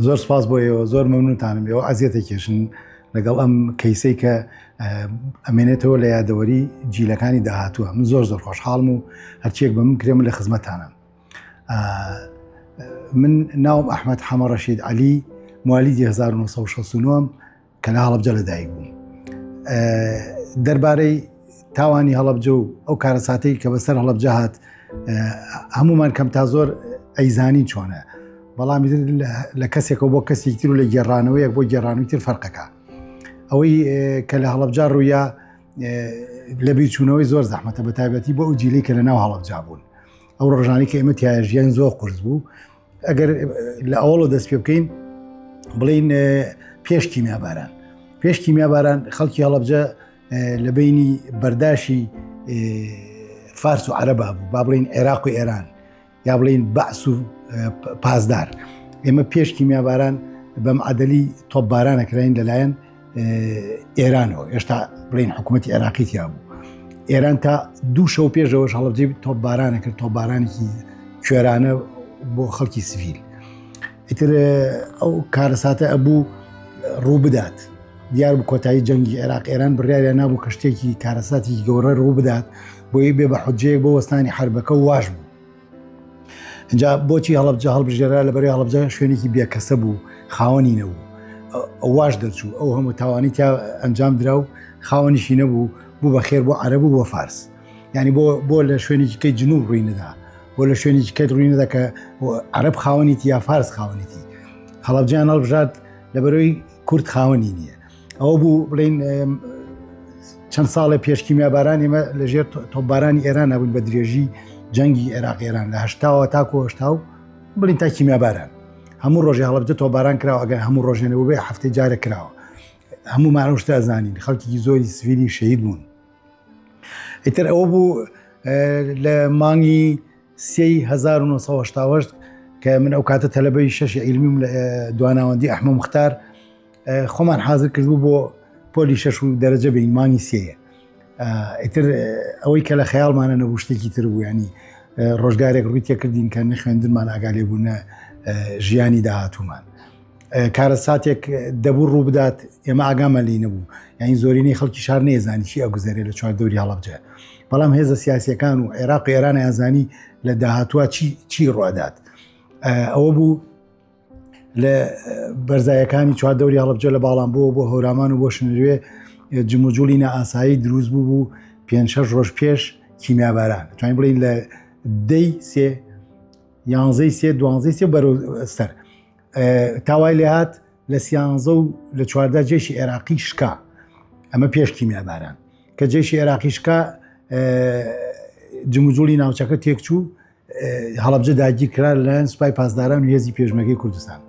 زۆر سپاس بۆ ئێوە زۆر مەمنونتانم ئێوە ئەزیەتە کێشن لەگەڵ ئەم کەیسەی کە ئەمێنێتەوە لە یادەوەری جیلەکانی داهاتووە من زۆر زۆر خۆشحاڵم و هەرچیەک بە من کرێم لە خزمەتانم من ناوم ئەحمد حەمە ڕەشید علی موالیدی 1969 کە لە هەڵەبجە لەدایک بووم دەربارەی تاوانی هەڵەبجە و ئەو کارەساتەی کە بەسەر هەڵەبجە هات هەمومان کەم تا زۆر ئەیزانی چۆنە بەڵام لە کەسێکەوە بۆ کەسێکی تر و لە گێڕانەوەیەک بۆ گێڕانەوەی تر فەرقەکە ئەوەی کە لە هەڵەبجە ڕوویا لە بیرچوونەوەی زۆر زەحمەتە بە تایبەتی بۆ ئەو جیلی کە لە ناو هەڵەبجا بوون ئەو ڕۆژانی کە ئێمە تایە ژیان زۆر قورس بوو ئەگەر لە ئەوڵە دەست پێ بکەین بڵین پێش کیمیاباران پێش کیمیاباران خەڵکی هەڵەبجە لە بینی بەرداشی فارس و عەرەبا بوو با بڵین عێراق و ئێران یا بڵین بەعس و پاسدار ئێمە پێش کیمیاباران بەم عدلی تۆپبارانەکراین لەلایەن ئێرانەوە هێشتا بڵین حکوومەتتی عێراقی تیا بوو ئێران تا دوو شەو پێشەوەش هەڵبجەی تۆپبارانە کرد تۆپبارانێکی کوێرانە بۆ خەڵکی سڤیل ئیتر ئەو کارەساتە ئەبوو ڕوو بدات دیار بوو کۆتایی جەنگی عێراق ئێران بڕیاریان نابوو کە شتێکی کارەساتێکی گەورە ڕوو بدات بۆی بێ بە حجەیەک بۆ وەستانی حربەکە و واش بوو اینجا بۆچی هەڵبجە هەڵبژێرا لە بەری هەڵبجە شوێنێکی بێکەسە بوو خاوەنی نەبوو واش دەرچوو ئەو هەموو تاوانی تیا ئەنجام درا و خاوەنیشی نەبوو بوو بە خێر بۆ عەرەب و بۆ فارس یعنی بۆ بۆ لە شوێنێکی کەی جنوب ڕووی نەدا بۆ لە شوێنێکی کەت ڕووی نەدا کە عەرەب خاوەنیتی یا فارس خاوەنیتی هەڵبجیان هەڵبژارد لەبەرەوەی کورد خاوەنی نییە ئەوە بوو بڵین چەند ساڵێ پێش کیمیاباران ئێمە لەژێر تۆپبارانی ئێران نەبوون بە درێژی جەنگی عێراق ئێران لە هەشتاوە تاکو هەشتا و بڵین تا کیمیاباران هەموو ڕۆژێ هەڵبجە تۆباران کراوە ئەگەر هەموو ڕۆژێنە بێ هەفتەی جارە کراوە هەموو مانەشتا زانین خەڵکی زۆری سڤیلی شەهید بوون ئیتر ئەوە بوو لە مانگی سێی 1970 کە من ئەو کاتە تەلەبەی شەشی عیلمیم لە دواناوەندی ئەحمە مختار خۆمان حاضر کردبوو بۆ پۆلی شەش و دەرەجە بین مانگی سێیە ئیتر ئەوەی کە لە خەیاڵمانە نەبوو شتێکی تر بوو ینی ڕۆژگارێک ڕووی تێکردین کە نەخوێندنمان ئاگا لێ بوو نە ژیانی داهاتوومان کارەساتێک دەبوو ڕوو بدات ئێمە ئاگامان لی نەبوو یعنی زۆرینەی خەڵکی شار نێزانی چی ئەگوزەرێ لە چوار دەوری هەڵەبجە بەڵام هێزە سیاسیەکان و عێراق و ئێران یانزانی لە داهاتوە چی چی ڕوادات ئەوە بوو لە بەرزایەکانی چوار دەوری هەڵەبجە لە باڵان بووە بۆ هەورامان و بۆ شنروێ جموجوڵی نائاسایی دروست بوو بوو پێ شەش ڕۆژ پێش کیمیاباران توانین بڵین لە دەی سێ یانزەی سێ دوانزەی سێ بەرەو سەر تاوای لێهات لە سیانزە و لە چواردا جێشی عێراقی شکا ئەمە پێش کیمیاباران کە جێشی عێراقی شکا جموجوڵی ناوچەکە تێکچوو هەڵەبجە داگیر کرا لەلایەن سوپای پاسداران و هێزی پێشمەگەی کوردستان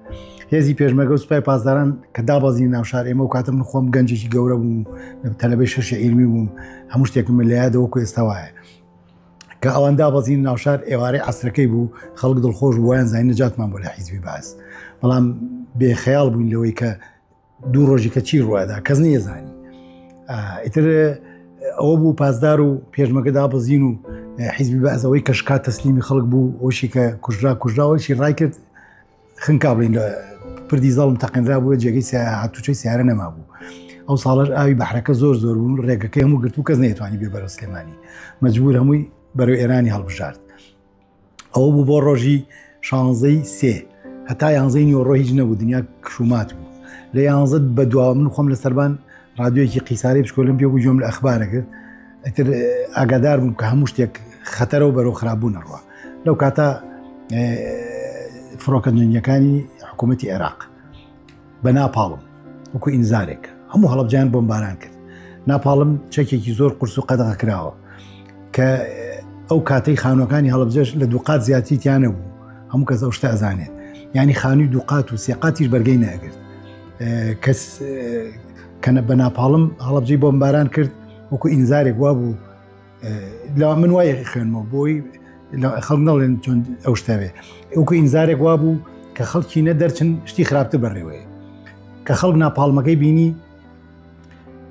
هێزی پێشمەگە و سوپای پاسداران کە دابەزین ناوشار ئێمە و کاتم من خۆم گەنجێکی گەورە بووم تەلەبەی شەشی عیلمی بووم هەموو شتێکم لە یادەوە وەکو ئێستا وایە کە ئەوان دابەزین ناوشار ئێوارەی عەسرەکەی بوو خەڵک دڵخۆش بوویان زانین نەجاتمان بۆ لە حیزبی بەعس بەڵام بێخەیاڵ بووین لەوەی کە دوو ڕۆژی کە چی ڕووادا کەس نیەزانی ئیتر ئەوە بوو پاسدار و پێشمەکە دابەزین و حیزبی بەعزەوەی کە شکا تەسلیمی خەڵک بوو ئەوشی کە کوژرا کوژراوەشی ڕای کرد خنکا بڵین لە پردی زەڵم تەقێنرا بووە جێگەی هاتوچۆی سیارە نەمابوو ئەو ساڵەش ئاوی بەحرەکە زۆر زۆر بوون ڕێگەکەی هەموو گرتوو کەس نەیتوانی بێ بەرەو سلێمانی مەجبور هەمووی بەرەو ئێرانی هەڵبژارد ئەوە بوو بۆ ڕۆژی شانزەی سێ هەتا یانزەی نیوەڕۆ هیچ نەبوو دنیا کشومات بوو لە یانزە بە دواوە من خۆم لە سەربان رادیۆیەکی قیساری بچکۆلم پێ بوو گوێم لە ئەخبارە کرد ئیتر ئاگادار بووم کە هەموو شتێک خەتەرە و بەرەو خراپبوون ئەڕوا لەو کاتە فڕۆکە جەنگیەکانی حکوومەتی عێراق بە ناپاڵم وەکو ئینزارێک هەموو هەڵەبجەیان بۆمباران کرد ناپاڵم چەکێکی زۆر قورس و قەدەغە کراوە کە ئەو کاتەی خانوەکانی هەڵبجەش لە دووقات زیاتری تیانە بوو هەموو کەس ئەو شتە ئەزانێت ینی خانووی دووقات و سێقاتیش بەرگەی ناگرت کەس کەنە بە ناپاڵم هەڵبجەی بۆمباران کرد وەکو ئینزارێک وا بوو لە من وای خوێنمەوە بۆی خەڵک نەڵێن چۆن ئەو شتەوێ وەکو ئینزارێک وا بوو کە خەڵکی نە دەرچن شتی خراپتر بەڕێوەیە کە خەڵک ناپاڵمەکەی بینی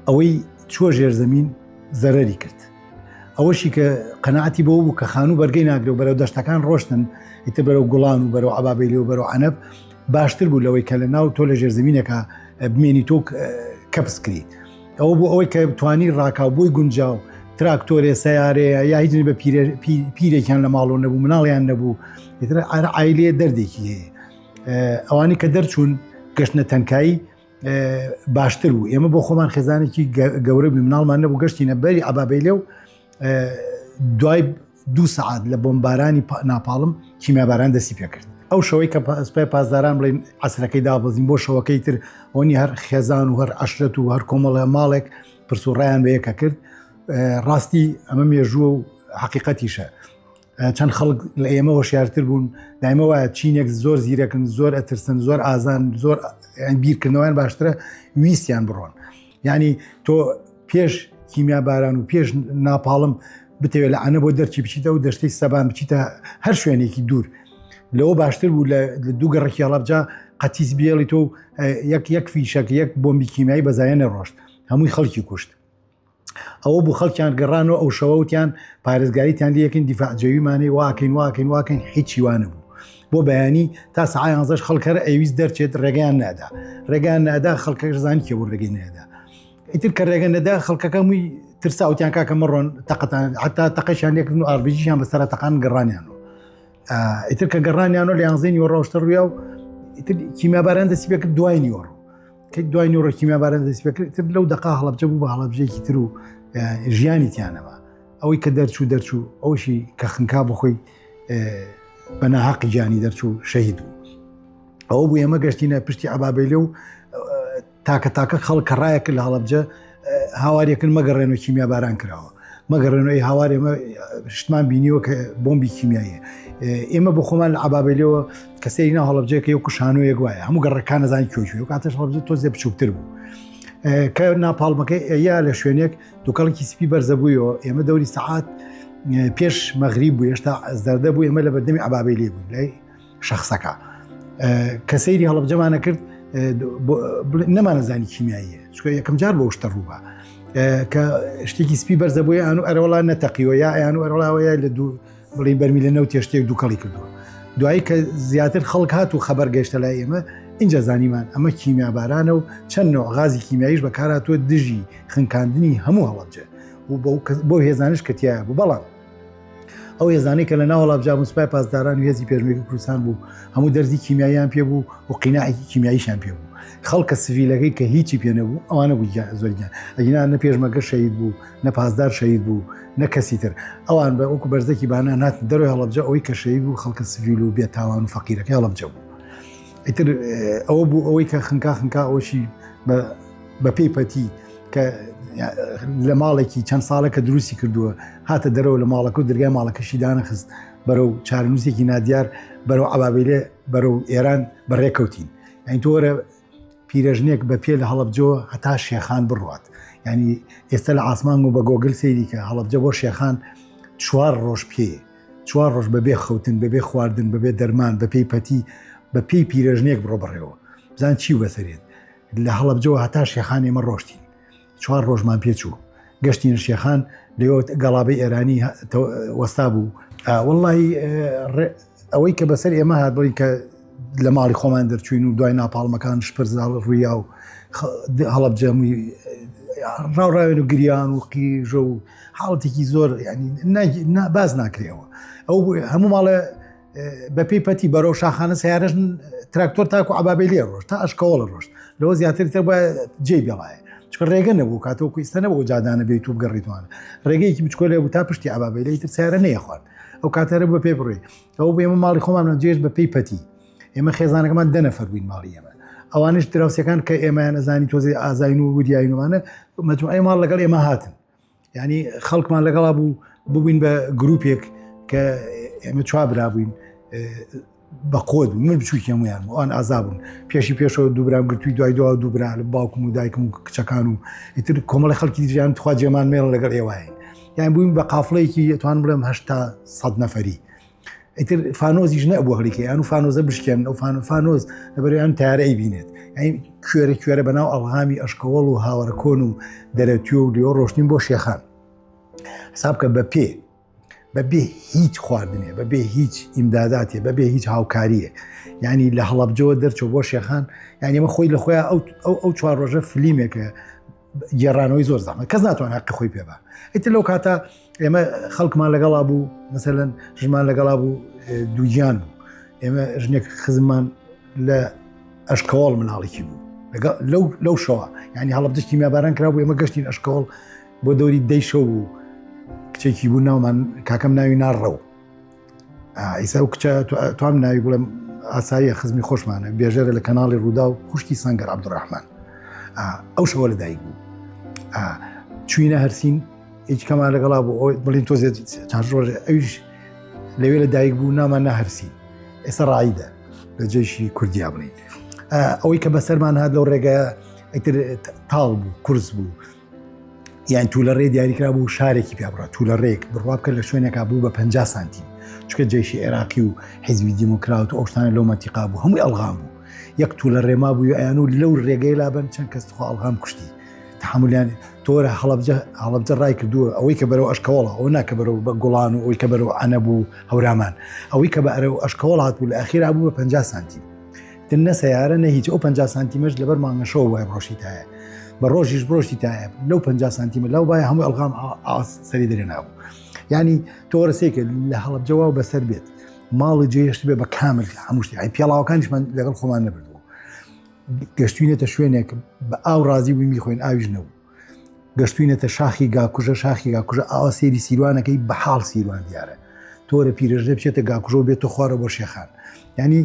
ئەوەی چوە ژێر زەمین زەرەری کرد ئەوەشی کە قەنەعەتی بۆ بوو کە خانوو بەرگەی ناگرێ و بەرەو دەشتەکان ڕۆشتن ئیتر بەرەو گوڵان و بەرەو عبابەیلی و بەرەو عەنەب. باشتر بوو لەوەی کە لە ناو تۆ لە ژێرزمینەکە بمێنی تۆ کەپس کریت ئەوە بۆ ئەوەی کە توانی ڕاکاو بۆی گونجاو تراکتۆرێ سیارەیە یا هیچ بە پیرێکیان لە ماڵەوە نەبوو مناڵیان نەبوو ئیتر ئایلێ دەردێکی هەیە ئەوانی کە دەرچوون گەشتنە تەنکایی باشتر بوو ئێمە بۆ خۆمان خێزانێکی گەورە بوو مناڵمان نەبوو گەشتینە بەری عبابەیلێ و دوای دوو سەعات لە بۆمبارانی ناپاڵم کیمیاباران دەستی پێکرد. ئەو شەوەی کە سوپای پاسداران بڵێین عەسرەکەی دابەزین بۆ شەوەکەی تر ئەوەنی هەر خێزان و هەر عەشرەت و هەر کۆمەڵە ماڵێک پرس و ڕایان بە یەکە کرد ڕاستی ئەمە مێژووە و حەقیقەتیشە چەند خەڵک لە ئێمە هۆشیارتر بوون دایمە وایە چینێک زۆر زیرەکن زۆر ئەترسن زۆر ئازان زۆر بیرکردنەوەیان باشترە ویستیان بڕۆن یعنی تۆ پێش کیمیا باران و پێش ناپاڵم بتەوێت لە عەنە بۆ دەرچی بچیتە و دەشتەی سەبان بچیتە هەر شوێنێکی دوور لەوە باشتر بوو لە دوو گەڕەکی هەڵەبجە قەتیس بێڵی تۆ یەک یەک فیشەک یەک بۆمبی کیمیایی بەزایە نەڕۆشت هەمووی خەڵکی کوشت ئەوە بوو خەڵکیان گەڕانەوە ئەو شەوەوتیان پارێزگاریتان لەکەین دیفاع جەویمانەی واکەین واکەین واکەین هیچی وانە بوو بۆ بەیانی تا سەعات یانزەش خەڵک هەر ئەیویست دەرچێت ڕێگەیان نادا ڕێگەیان نادا خەڵکەکەش زانی کێ بوو ڕێگەی نادا ئیتر کە ڕێگە نەدا خەڵکەکە مووی ترسا وتیان کاکە مەڕۆن تەقەتان حتا تەقەشیان لێکردن و ئاربیجیشیان بەسەرا تەقان گەڕانیان ئیتر کە گەڕانیانەوە لە یانزەی نیوەڕۆشتە ڕویا و ئیتر کیمیاباران دەستی پێکرد دوای نیوەڕۆ کە دوای نیوەڕۆ کیمیاباران دەستی پێکرد ئیتر لەو دەقا هەڵەبجە بوو بە هەڵەبجەیەکی تر و ژیانی تیانەوە ئەوەی کە دەرچوو دەرچوو ئەوشی کە خنکا بخۆی بە ناهەقی گیانی دەرچوو شەهید بوو ئەوە بوو ئێمە گەشتینە پشتی عبابەیلێ و تاکە تاکە خەڵک کە ڕایە کرد لە هەڵەبجە هاوارێکن مەگەڕێن و کیمیا باران کراوە مەگەڕێن ئەی هاوار ئێمە شتمان بینیوە کە بۆمبی کیمیاییە ئێمە بۆ خۆمان لە عبابەیلەوە کە سەیری ناو هەڵەبجەیەکە یەک شانۆیەک وایە هەموو گەڕەکان نەزانی کوێ کوێ کاتەش هەڵەبجە تۆزێ بچووکتر بوو کە ناپاڵمەکەی یا لە شوێنێک دوکەڵێکی سپی بەرزەبوویەوە ئێمە دەوری سەعات پێش مەغریب بوو هێشتا زەردە بوو ئێمە لە بەردەمی عبابەی لێ بووین لای شخصەکە کە سەیری هەڵبجەمانە کرد نەمانەزانی کیمیاییە چکە یەکەم جار بۆ شتە ڕووبە کە شتێکی سپی بەرزە بۆی ئەن و ئەرەوەڵا نەتەقیوە یا ئەیان و ئەرەڵاوەیە لە دوو بڵین بەرمی لە نەوتێ شتێک دووکەڵی کردووە دوایی کە زیاتر خەڵک هات و خەبەر گەشتە لای ئێمە اینجا زانیمان ئەمە کیمیابارانە و چەند نوع غازی کیمیاییش بەکارهاتووە دژی خنکاندنی هەموو هەڵەبجە و بۆ هێزانش کە تایە بوو بەڵام ئەو هێزانەی کە لە ناو هەڵەبجە بوون سوپای پاسداران و هێزی پێشمەرگەی کوردستان بوو هەموو دەرزی کیمیاییان پێ بوو و قیناعێکی کیمیاییشیان پێ بوو خەڵکە سڤیلەکەی کە هیچی پێ نەبوو ئەوانە بوو زۆر گیان ئەگینا نە پێشمەرگە شەهید بوو نە پاسدار شەهید بوو نە کەسی تر ئەوان بە وەکو بەرزەکی بانان هاتن دەرەوەی هەڵەبجە ئەوەی کە شەهید بوو خەڵکە سڤیل و بێتاوان و فەقیرەکەی هەڵەبجە بوو ئیتر ئەوە بوو ئەوەی کە خنکا خنکا ئەوشی بە بە پێی پەتی کە لە ماڵێکی چەند ساڵە کە دروستی کردووە هاتە دەرەوە لە ماڵەکە و دەرگای ماڵەکەشی دانەخست بەرەو چارەنووسێکی نادیار بەرەو عبابیلێ بەرەو ئێران بەڕێکەوتین یعنی تۆرە پیرەژنێک بە پێ لە هەڵەبجەوە هەتا شێخان بڕوات ینی ئێستا لە ئاسمان و بە گۆگل سەیری کە هەڵەبجە بۆ شێخان چوار ڕۆژ پێ چوار ڕۆژ بەبێ خەوتن بەبێ خواردن بەبێ دەرمان بە پێی پەتی بە پێی پیرەژنێک بڕۆ بەڕێوە بزان چی بەسەرێت لە هەڵەبجەوە هەتا شێخان ئێمە ڕۆشتین چوار ڕۆژمان پێچوو گەشتینە شێخان لەوێ گەڵابەی ئێرانی وەستا بوو وەڵی ئەوەی کە بەسەر ئێمە هات بڵین کە لە ماڵی خۆمان دەرچوین و دوای ناپاڵمەکان شپرزاڵ ڕوویا و هەڵەبجەمووی ڕاوڕاوێن و گریان و قیژە و حاڵەتێکی زۆر ینی باز ناکرێەوە ئەو هەموو ماڵێ بە پێی پەتی بەرەو شاخانە سیارەش تراکتۆر تاکو عبابەی لێ ڕۆشت تا ئەشکەوەڵە ڕۆشت لەوە زیاتر تر بە جێ بێڵایە چکە ڕێگە نەبوو کاتەوەکو ئیستا نەبوو جادانە بێت و بگەڕیتوانە ڕێگەیەکی بچکۆلێ بوو تا پشتی عبابەی لە تر سیارە نەیەخوارد ئەو کاتەرە بە پێ بڕێ ئەو بێمە ماڵی خۆمان جێش بە پێی پەتی ئێمە خێزانەکەمان دە نەفەر بووین ماڵی ئێمە ئەوانش دراوسەکان کە ئێمەیان ئەزانی تۆزێ ئازاین و وریاینوانە مەجموعەی ماڵ لەگەڵ ئێمە هاتن ینی خەڵکمان لەگەڵا بوو ببووین بە گروپێک کە ئێمە چوار برا بووین بە قۆت بوو من بچووکی هەمویان بوو ئەوان ئازا بوون پێشی پێشەوە دوو برام گرتووی دوای دوا دوو برا لە باوکم و دایکم و کچەکان و ئیتر کۆمەڵی خەڵکی دیریان تخوا جێمان مێڵ لەگەڵ ئێوایین یان بووین بە قافڵەیەکی ئەتوان بڵێم 80 سەد نەفەری ئیتر فانۆزیش نەبوو هەڵیکە یان و فانۆزە بشکێن ئەو فان فانۆز لەبەریان تارە ئەیبینێت یعنی کوێرە کوێرە بەناو ئەڵغامی ئەشکەوەڵ و هاوەرە کۆن و دەرەتوێ و لێوە ڕۆشتین بۆ شێخان حساب کە بە پێ. بەبێ هیچ خواردنێ بەبێ هیچ ئیمداداتێ بەبێ هیچ هاوکاریەک ینی لە هەڵەبجەوە دەرچۆ بۆ شێخان یعنی ئەمە خۆی لە خۆیان ئەو ئەو ئەو چوار ڕۆژە فلیمێکە گێڕانەوەی زۆر زەحمەت کەس ناتوان حەقی خۆی پێ بە ئیتر لەو کاتە ئێمە خەڵکمان لەگەڵا بوو مەسەلەن ژمان لەگەڵا بوو دووگیان بوو ئێمە ژنێک خزممان لە ئەشکەوەڵ مناڵێکی بوو لەگەڵ لەو لەو شەوە یعنی هەڵەبجە کیمیاباران کرا بوو ئێمە گەشتین ئەشکەوەڵ بۆ دەوری دەی شەو بوو کچێکی بوو ناومان کاکەم ناوی ناڕەو ئیسا و کچە توام ناوی بڵێم ئاساییە خزمی خۆشمانە بێژەرە لە کەناڵی ڕوودا و خوشکی سەنگەر عەبدوڕەحمان ئەو شەوە لەدایک بوو چوینە هەرسین هیچ کەمان لەگەڵا بوو ئەوەی بڵین تۆزێت چار ڕۆژ ئەویش لەوێ لە دایک بوو نامان نەهرسین ئێستا ڕایدە لە جێشی کوردیا بڵین ئەوەی کە بەسەرمان هات لەو ڕێگە ئیتر تاڵ بوو کورس بوو یان تولە ڕێ دیاریکرا بوو شارێکی پێ بڕا تولە ڕێک بڕوا بکە لە شوێنێکا بوو بە 50 سانتیم چکە جێشی عێراقی و حیزبی دیموکرات و ئەو شتانە لەو مەنتیقا بوو هەمووی ئەلغام بوو یەک تولە ڕێما بوو ئەیان و لەو ڕێگەی لابن چەند کەس تخوا ئەلغام کوشتی تحملیان تۆرە هەڵەبجە هەڵەبجە ڕای کردووە ئەوەی کە بەرەو ئەشکەوەڵە ئەو ناکە بەرەو بە گوڵان و ئەوی کە بەرەو عەنەب و هەورامان ئەوەی کە بە ئەرەو ئەشکەوەڵ هاتبوو لە ئەخیرا بوو بە 50 سانتیم تر نە سەیارە نە هیچ ئەو 50 سانتیمەش لەبەر مانگەشەوە وای ڕۆشیتایە بە ڕۆژیش بڕۆشتیتایە لەو 50 سانتیمە لەو وایە هەموو ئەلغام سەری دەرێنابوو ینی تۆرە سێکە لە هەڵەبجەوە بەسەر بێت ماڵی جێهێشت بێ بە کامل هەموو شتی ئەی پێڵاوەکانیشمان لەگەڵ خۆمان نەبردبوو گەشتوینەتە شوێنێک بە ئاو ڕازی بووین بیخۆین ئاویش نەبوو گەشتوینەتە شاخی گاکوژە شاخی گاکوژە ئاوا سێری سیروانەکەی بە حاڵ سیروان دیارە تۆرە پیرەژنە بچێتە گاکوژەوە بێتە خوارە بۆ شێخان ینی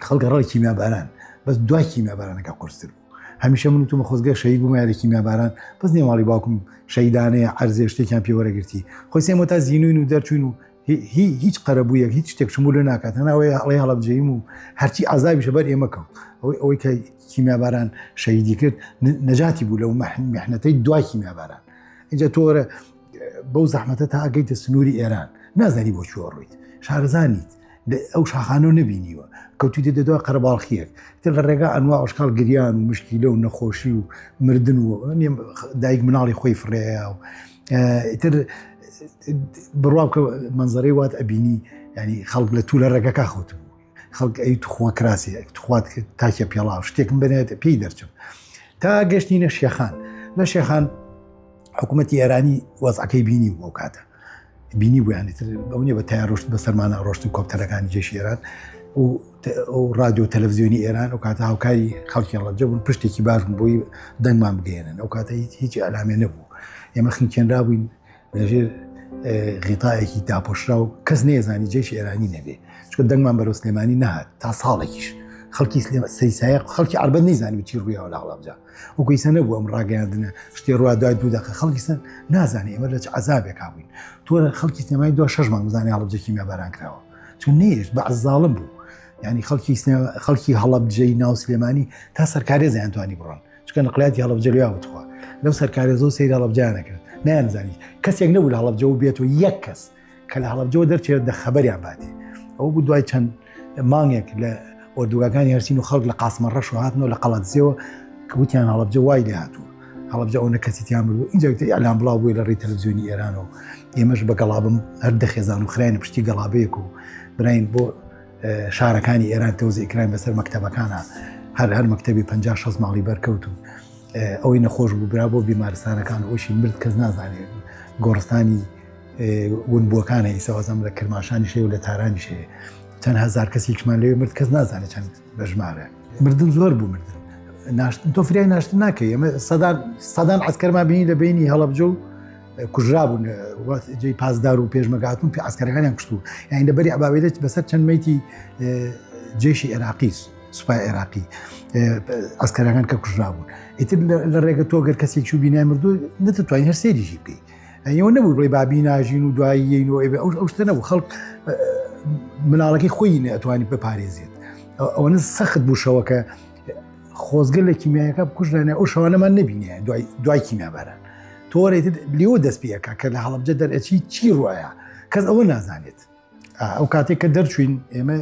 خەڵکە ڕای کیمیاباران بەس دوای کیمیابارانەکە قورستر بوو هەمیشە من وتومە خۆزگە شەهید بوومە لە کیمیاباران بەس نێماڵی باوکم شەیدانەیە عەرزێ شتێکیان پێوەرەگرتی خۆی سێمە تا زینوین و دەرچوین و هیچ قەرەبوویەک هیچ شتێک شمول ناکات هەناوەیە ئەڵێ هەڵەبجەیم و هەرچی عذابیشە بەر ئێمە کەوت ئەوەی ئەوەی کە کیمیاباران شەهیدی کرد نەجاتی بوو لەو محنەتەی دوای کیمیاباران اینجا تۆرە بەو زەحمەتە تا ئەگەیتە سنووری ئێران نازانی بۆ کوێ ڕۆیت شارەزانیت ئەو شاخانەو نەبینیوە کەوتویتە دەدوای قەرەباڵخیەک تر لە ڕێگا ئەنوا ئەشکال گریان و مشکیلە و نەخۆشی و مردن و دایک مناڵی خۆی فڕێیا و ئیتر بڕوا بکە منزەرەی وات ئەبینی ینی خەڵک لە تو لە ڕێگەکە خەوت بوو خەڵک ئەی تخوا کراسی تخوات تاکە پێڵاو شتێکم بنێت پێی دەرچم تا گەشتینە شێخان لە شێخان حکوومەتی ئێرانی وەزعەکەی بینی بوو ئەو کاتە بینی بوویانی تر ئەو نیە بە تای ڕۆشت بە سەرمانە ڕۆشتن کۆپتەرەکانی جێشی ئێران و ئەو رادیۆ تەلەڤزیۆنی ئێران ئەو کاتە هاوکاری خەڵکی هەڵەبجە بوون پشتێکی باش بوون بۆی دەنگمان بگەێنن ئەو کاتە هیچ ئەلامێ نەبوو ئێمە خنکێنرا بووین لەژێر غیتایەکی داپۆشرا و کەس نێزانی جێش ئێرانی نەبێ چکە دەنگمان بەرەو سلێمانی نەهات تا ساڵێکیش خەڵکی سەیسایە خەڵکی عربەت نەیزانی چی ڕوویاوە لە هەڵەبجە وەکو ئیسە نەبوو ئەم ڕاگەیاندنە شتێ ڕوا دوای دوو دەقە خەڵکی سەر نازانێ ئێمە لە چ عەزابێکا بووین تۆ خەڵکی سلێمانی دو شەش مانگ بزانێ هەڵەبجە کیمیاباران کراوە چون نەیەشت بە زاڵم بوو ینی خەڵکی خەڵکی هەڵەبجەی ناو سلێمانی تا سەرکارێزیان توانی بڕۆن چکە نقلاتی هەڵەبجە لێ وتخوا لەو سەرکارێزۆ سەیر هەڵەبجەیان نەکرد نایانزانی کەسێک نەبوو لە هەڵەبجەوە بێت و یەک کەس کە لە هەڵەبجەوە دەرچێت دە خەبەریان باتێ ئەو بوو دوای چەند مانگێک لە ئۆردوگاکانی هەرسین و خەڵک لە قاسمە ڕەش و هاتنەوە لە قەڵادزێەوە کە وتیان هەڵەبجە وای لێ هاتوو هەڵەبجە ئەو نەکەسی تیان بردو اینجا ئەلام بڵاو بووی لە ڕێی تەلەڤزیۆنی ئێران و ئێمەش بە گەڵابم هەر دەخێزان و خراین پشتی گەڵابەیەک و براین بۆ شارەکانی ئێران تەوزی ئکراین بەسەر مەکتەبەکانە هەر هەر مەکتەبی 50 6 ماڵی بەرکەوت و ئەوەی نەخۆش بوو برا بۆ بیمارستانەکان ئەوشی مرد کەس نازانێت گۆڕستانی ونبووەکانە ئیسا وازم لە کرماشانیش هەیە و لە تارانیش هەیە چەند هەزار کەسێکمان لەوێ مرد کەس نازانێت چەند بەژمارە مردن زۆر بوو مردن ناشتن تۆ فریای ناشتن ناکەی ئەمە سەدان سەدان عسکەرمان بینی لە بینی هەڵەبجە و کوژرابوون جێی پاسدار و پێشمەگاتون پێ عسکەرەکانیان کوشتوو یانی لە بەری عباوێلێت بەسەر چەند میتی جێشی عێراقی سوپای عێراقی ئەسکەرەکان کە کوژرابوون ئیتر لە ڕێگە تۆ گەر کەسێک چوو بینای مردوو نەتتوانین هەر سێریشی بکەیت ئەوە نەبوو بڵێ بابی ناژین و دوایی یین و ئەو ئەو شتە نەبوو خەڵک مناڵەکەی خۆی نەتوانی بپارێزێت ئەوەنە سەخت بوو شەوەکە خۆزگە لە کیمیایەکە بکوژرانە ئەو شەوانەمان نبینێ دوای دوای کیمیاباران تۆرێت لێوە دەست پێەکە کە لە هەڵەبجە دەرئەچی چی ڕایە کەس ئەوە نازانێت ئەو کاتێک کە دەرچوین ئێمە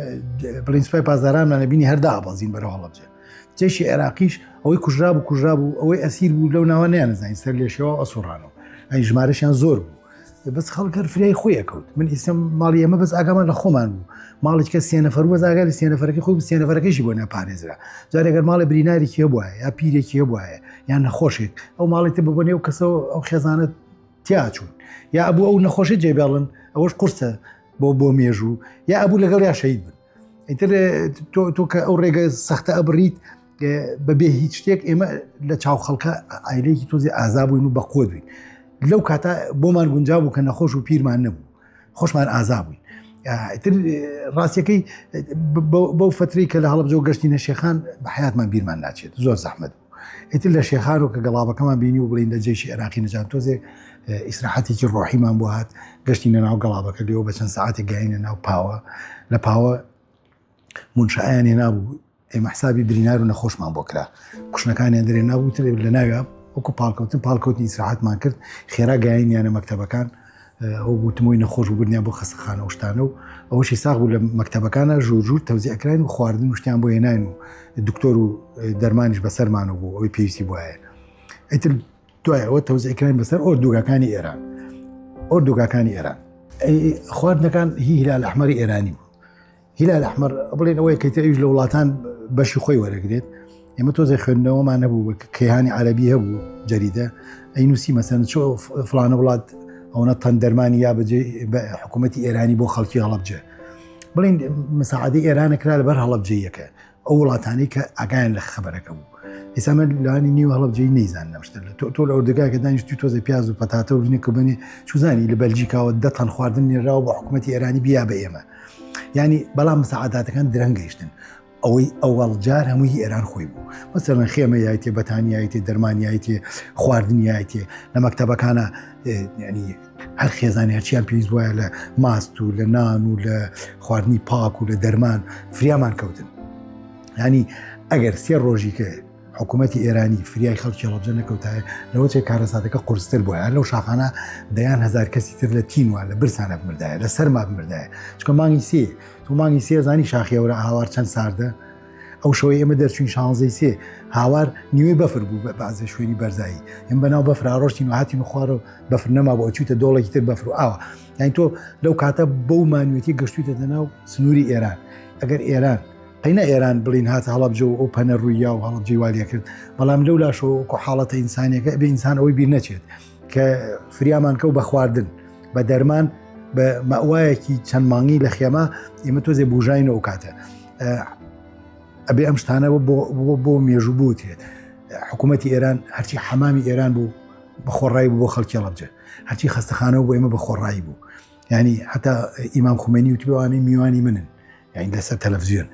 بڵین سوپای پاسدارانمان نەبینی هەردا ئابازین بەرەو هەڵەبجە جێشی عێراقیش ئەوەی کوژرا بوو کوژرا بوو ئەوەی ئەسیر بوو لەو ناوە نیانەزانین سەر لێشەوە ئەسوڕانەوە ئەی ژمارەشیان زۆر بوو. بەس خەڵک هەر فریای خۆی ئەکەوت من ئیسم ماڵی ئێمە بەس ئاگامان لە خۆمان بوو ماڵێک کە سێ نەفەر بوو بەس ئاگا لە سێ نەفەرەکەی خۆی بوو سێ نەفەرەکەیشی بۆ نەپارێزرا جارێ گەر ماڵێ برینارێکی هەبوایە یا پیرێکی هەبوایە یان نەخۆشێک ئەو ماڵی تر ببوو نێو کەسەوە ئەو خێزانە تیا چوون یا ئەبوو ئەو نەخۆشی جێبێڵن ئەوەش قورسە بۆ بۆ مێژوو یا ئەبوو لەگەڵ یا شەید بن ئیتر تۆ تۆ کە ئەو ڕێگە سەختە ئەبڕیت بەبێ هیچ شتێک ئێمە لە چاو خەڵکە ئایلێکی تۆزی ئازا بووین و بەقوت بووین لەو کاتە بۆمان گونجا بوو کە نەخۆش و پیرمان نەبوو خۆشمان ئازا بووین تر ڕاستیەکەی بەو فترەی کە لە هەڵبجۆ گەشتی نەشێخان بە حیاتمان بیرمان ناچێت زۆر زەحمەت بوو ئیتر لە شێخان و کە گەڵابەکەمان بینی و بڵین لە جێشی عێراقی نەجات تۆزێ ئیسراحەتێکی ڕۆحیمان بۆ هات گەشتینە ناو گەڵابەکە لێەوە بە چەند ساعتێک گەینە ناو پاوە لە پاوە منشایان هێنابوو ئێمە حسابی برینار و نەخۆشمان بۆ کرا کوشنەکانیان درێ نابوو تر لە ناویا وەکو پاڵکەوتن پاڵکەوتنی ئیسراحەتمان کرد خێرا گەیانیانە مەکتەبەکان ئەو بوتمۆی نەخۆش و بردیان بۆ خەستەخانە و شتانە و ئەوەشی ساغ بوو لە مەکتەبەکانە ژوور ژوور تەوزیع کراین و خواردن و شتیان بۆ هێناین و دکتۆر و دەرمانیش بەسەرمانەوە بوو ئەوەی پێویستی بواە ئیتر دوای ئەوە تەوزیع کراین بەسەر ئۆردوگاکانی ئێران ئۆردوگاکانی ئێران خواردنەکان هی هیلال ئەحمەری ئێرانی بوو هیلال ئەحمەر بڵێن ئەوەیە کە ئەویش لە وڵاتان بەشی خۆی وەرەگرێت ئێمە تۆزێ خوێندنەوەمان هەبوو کەیانی عەربی هەبوو جەریدە ئەی نووسی مەسەن چۆ فلانە وڵات ئەوەنە تەن دەرمانی یا بەجێ بە حکوومەتی ئێرانی بۆ خەڵکی هەڵەبجە بڵین مساعدەی ئێرانە کرا لەبەر هەڵەبجەیەکە ئەو وڵاتانەی کە ئاگایان لە خەبەرەکە بوو ئێستا من لانی نیو هەڵەبجەی نەیزان لەم شتە تۆ تۆ لە ئۆردوگا کە دانیشتوی تۆزێ پیاز و پەتاتە و ژنێک بنێ چوزانی لە بەلجیکاوە دە تەن خواردن نێراوە بۆ حکوومەتی ئێرانی بیا بە ئێمە ینی بەڵام مساعداتەکان درەنگ گەیشتن ئەوەی ئەوەڵ جار هەمووی ئێران خۆی بوو مەسەلەن خێمە یایتێ بەتانیایتێ دەرمانیایتێ خواردنیایتێ لە مەکتەبەکانە ینی هەر خێزانی هەرچیان پێویست وایە لە ماست و لە نان و لە خواردنی پاک و لە دەرمان فریامان کەوتن ینی ئەگەر سێ ڕۆژی کە حکوومەتتی ئێرانی فریای خەڵکی هەڵەبجە نەکەوتایە لەوە چێ کارەساتەکە قورستر بووە لەو شاخانە دەیان هزار کەسی تر لە تینوە لە برسانە بمردایە لە سەرما بمردایە چکە مانگی سێ تۆ مانگی سێ زانی شاخی ئەورە هاوار چەند ساردە ئەو شەوەی ئێمە دەرچوین شانزەی سێ هاوار نیوەی بەفر بوو بە بەعزە شوێنی بەرزایی ئێمە بەناو بەفر ڕۆشتین و هاتین و خوارەوە بەفر نەما بۆ چوویتە دۆڵێکی تر بەفر و ئاوە یانی تۆ لەو کاتە بەو مانوێتی گەشتویتە ناو سنووری ئێران ئەگەر ئێران قەینا ئێران بڵین هاتە هەڵەبجە و ئەو پەنە ڕوویا و هەڵەبجەی والیا کرد بەڵام لەو لاشەوە وەکو حاڵەتە ئینسانیەکە بێ ئینسان ئەوەی بیر نەچێت کە فریامان کەو بە خواردن بە دەرمان بە مەوایەکی چەند مانگی لە خێمە ئێمە تۆزێ بژین ئەو کاتە ئەبێ ئەم شتانە بۆ بۆ مێژوو بوترێت حکوومەتتی ئێران هەرچی حەمامی ئێران بوو بە خۆڕایی بوو بۆ خەڵکی هەڵەبجە هەرچی خەستەخانە بۆ ئێمە بە خۆڕایی بوو ینی حتا ئیمام خومێنی وتبوانەی میوانی منن یعنی لەسەر تەلەڤزیۆن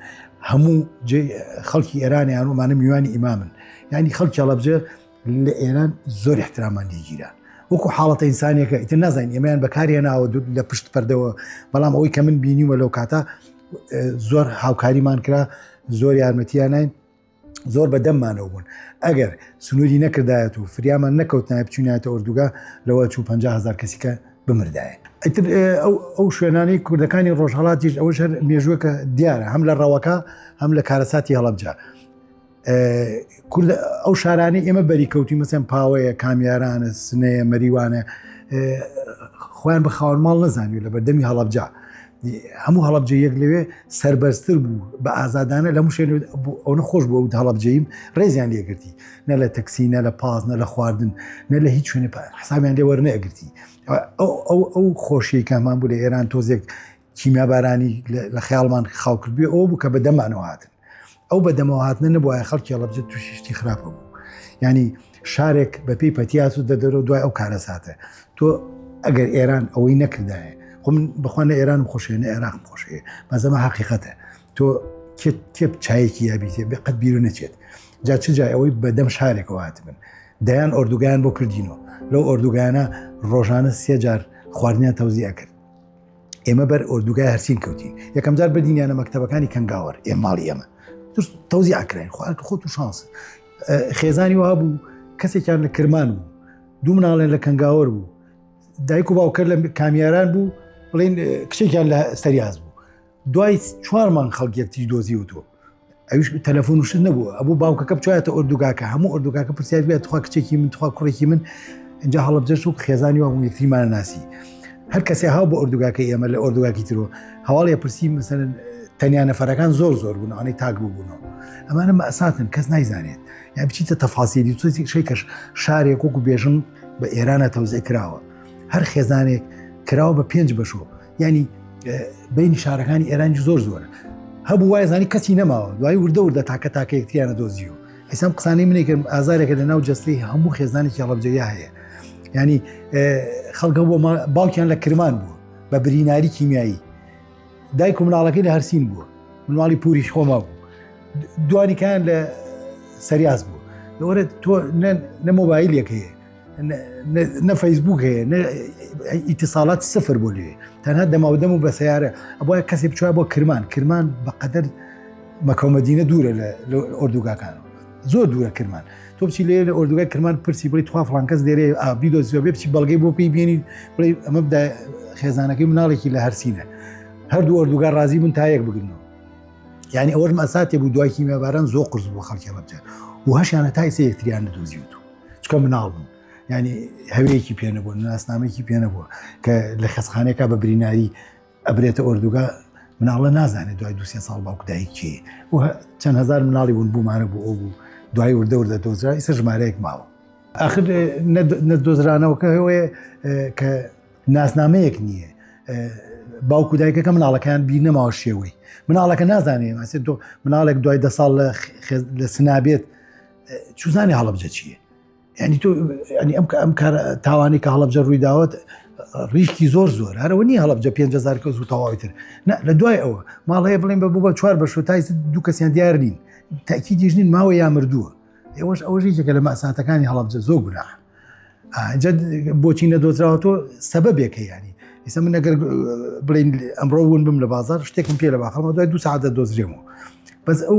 هەموو خەڵکی ئێرانیان ومانە میوانی ئیمامن ینی خەڵکی هەڵەبجە لە ئێران زۆر احترامان لێگیرا وەکو حاڵەتە ئینسانیەکە ئیتر نازانین ئێمەیان بەکارهێناوە لە پشت پەردەوە بەڵام ئەوەی کە من بینیومە لەو کاتە زۆر هاوکاریمان کرا زۆر یارمەتیانین زۆر بە دەممانەوە بوون ئەگەر سنووری نەکردایەت و فریامان نەکەوتنایە بچوینایەتە ئۆردوگا لەوە چوو 50هزار کەسیکە بمردایە ئیتر ئەو شوێنانەی کوردەکانی ڕۆژهڵاتیش ئەوەش هەر مێژووەکە دیارە هەم لە ڕەوەکە هەم لە کارەساتی هەڵەبجە کورد ئەو شارانەی ئێمە بەری کەوتی مەسەن پاوەیە کامیارانە سنەیە مەریوانە خۆیان بە خاوەن ماڵ نەزانانی لە بەردەمی هەڵەبجە هەموو هەڵەبجە یەک لەوێ سربەرزتر بوو بە ئازادانە لە شوێن ئەو نەخۆش بوو هەڵەبجەیم ڕێزیان لێگرتی نە لە تەکسی نە لە پاس نە لە خواردن نە لە هیچ شوێنێ حسابیان لێ وەرنەگرتی ئەو ئەو خۆشی کەمان بوو لە ئێران تۆزێک کیمیابارانی لە خەیاڵمان خاو کردبێ ئەوە بوو کە بە دەمانەوە هاتن ئەو بە دەمەوە هاتنە نەبوایە خەڵکی هەڵەبجە تووشی شتی خراپە بوو ینی شارێک بە پێی پەتیاس و دەدەرەوە دوای ئەو کارەساتە تۆ ئەگەر ئێران ئەوەی نەکردایە خۆ من بەخوا نە ئێرانم خۆشەوێ نە عێراقم خۆشەوێ بەزەمە حەقیقەتە تۆ کێ چایەکی یابیتێ بێ قەت بیرو نەچێت جا چ جای ئەوەی بەدەم شارێکەوە هاتبن دەیان ئۆردوگایان بۆ کردینەوە لەو ئۆردوگانە ڕۆژانە سێ جار خواردنیان تەوزیع کرد ئێمە بەر ئۆردوگای هەرسین کەوتین یەکەم جار بردینیانە مەکتەبەکانی کەنگاوەر ئێ ماڵی ئێمە تەوزی ئاکراین خوارد خۆت و شانس خێزانی وا بوو کەسێکیان لە کرمان بوو دوو مناڵێن لە کەنگاوەر بوو دایک و باوکەر لە کامیاران بوو بڵین کچێکیان لە سەریاز بوو دوای چوار مانگ خەڵک یەکتری دۆزیوەتەوە ئەویش تەلەفۆن و شت نەبوو ئەبوو باوکەکە بچوایەتە ئۆردوگاکە هەموو ئۆردوگاکە پرسیار بێت تخوا کچێکی من تخوا کوڕێکی من اینجا هەڵەبجەش و خێزانی وا بوو یەکتریمان ناسی. هەر کەسێ هاو بۆ ئۆردوگاکەی ئێمە لە ئۆردوگاکی ترۆ هەواڵی پرسی مەسەن تەنیا نەفەرەکان زۆر زۆر بوون ئەوانەی تاک بووبوونەوە ئەمانە مەساتن کەس نایزانێت یان بچیتە تەفاسیلی شەی کەش شارێک وەکو بێژن بە ئێرانە تەوزێ کراوە هەر خێزانێک کراوە بە پێنج بەشۆ ینی بینی شارەکانی ئێرانی زۆر زۆرە هەبوو وای زانی کەسی نەماوە دوای وردە وردە تاکە تاکە یەکتریانە دۆزیەوە ئیسام قسانەی منێک ئازارێکە لە ناو جەستەی هەموو خێزانێکی هەڵەبجەیا هەیە ینی خەڵکە بۆ باوکیان لە کرمان بووە بە بریناری کیمیایی دایک و مناڵەکەی لە هەرسین بووە مناڵی پوریش خۆما بوو دوانیکان لە سەریاس بوو لەوەرە تۆ نە مۆبایلێک هەیە نە فەیسبوک هەیە نە ئیتیساڵات سفر بۆ لێ تەنها دەماودەم و بە سیارە ئەبواە کەسێ بچوە بۆ کرمان کرمان بەقەدەر مەکەومەدینە دوورە لە ئۆردوگاکانەوە زۆر دوورە کرمان تۆ بچی لێ لە ئۆردوگای کرمان پرسی بڵی تخوا فڵان کەس لێرێ بیدۆزیەوە بێ بچی بەڵگەی بۆ پێی بێنی بڵێ ئەمە بدا خێزانەکەی مناڵێکی لە هەرسینە هەردوو ئۆردوگا ڕازی بوون تا یەک بگرنەوە یعنی ئەوەش مەساتێ بوو دوای کیمیاباران زۆر قورس بوو خەڵکی هەڵەبجە و هەشیانە تا ئێستا یەکتریان نەدۆزیوەتەوە چکە مناڵ بوون ینی هەوەیەکی پێ نەبوو ناسنامێکی پێ نەبووە کە لە خەسخانێکا بە بریناری ئەبرێتە ئۆردوگا مناڵە نازانێت دوای دوسێ ساڵ باوک دایک کێ و چەند هزار مناڵی بوون بوومانە بوو ئەو بوو دوای وردە وردە دۆزرا ئیسە ژمارەیەک ماوە آخر نەدۆزرانەوەکە هەیە کە ناسنامەیەک نییە باوکو دایکەکە مناڵەکەیان بیر نەماوە شێوەی مناڵەکە نازانێ ماسێ مناڵێک دوای دە ساڵ لە سنابێت چوزانێ هەڵەبجە چییە ینی تۆ ینی ئەم ئەم کار تاوانی کە هەڵەبجە ڕووی داوت ڕیشکی زۆر زۆر هەرەوە نیە هەڵەبجە 5هزار کەس و تەواوی تر لە دوای ئەوە ماڵ هەیە بڵێن بە بوو بە چوار بە شوتای دوو کەسیان دیار نین تاکیدیش نین ماوە یا مردووە ئێوەش ئەوەش یەکێکە لە مەساتەکانی هەڵەبجە زۆر گوناح بۆچی نەدۆزراوە تۆ سەبەبێک هەیە ینی ئێستا من ئەگەر بڵین ئەمڕۆ ون بم لە بازار شتێکم پێ لە باخەڵمە دوای دو ساعت دەدۆزرێمەوە بەس ئەو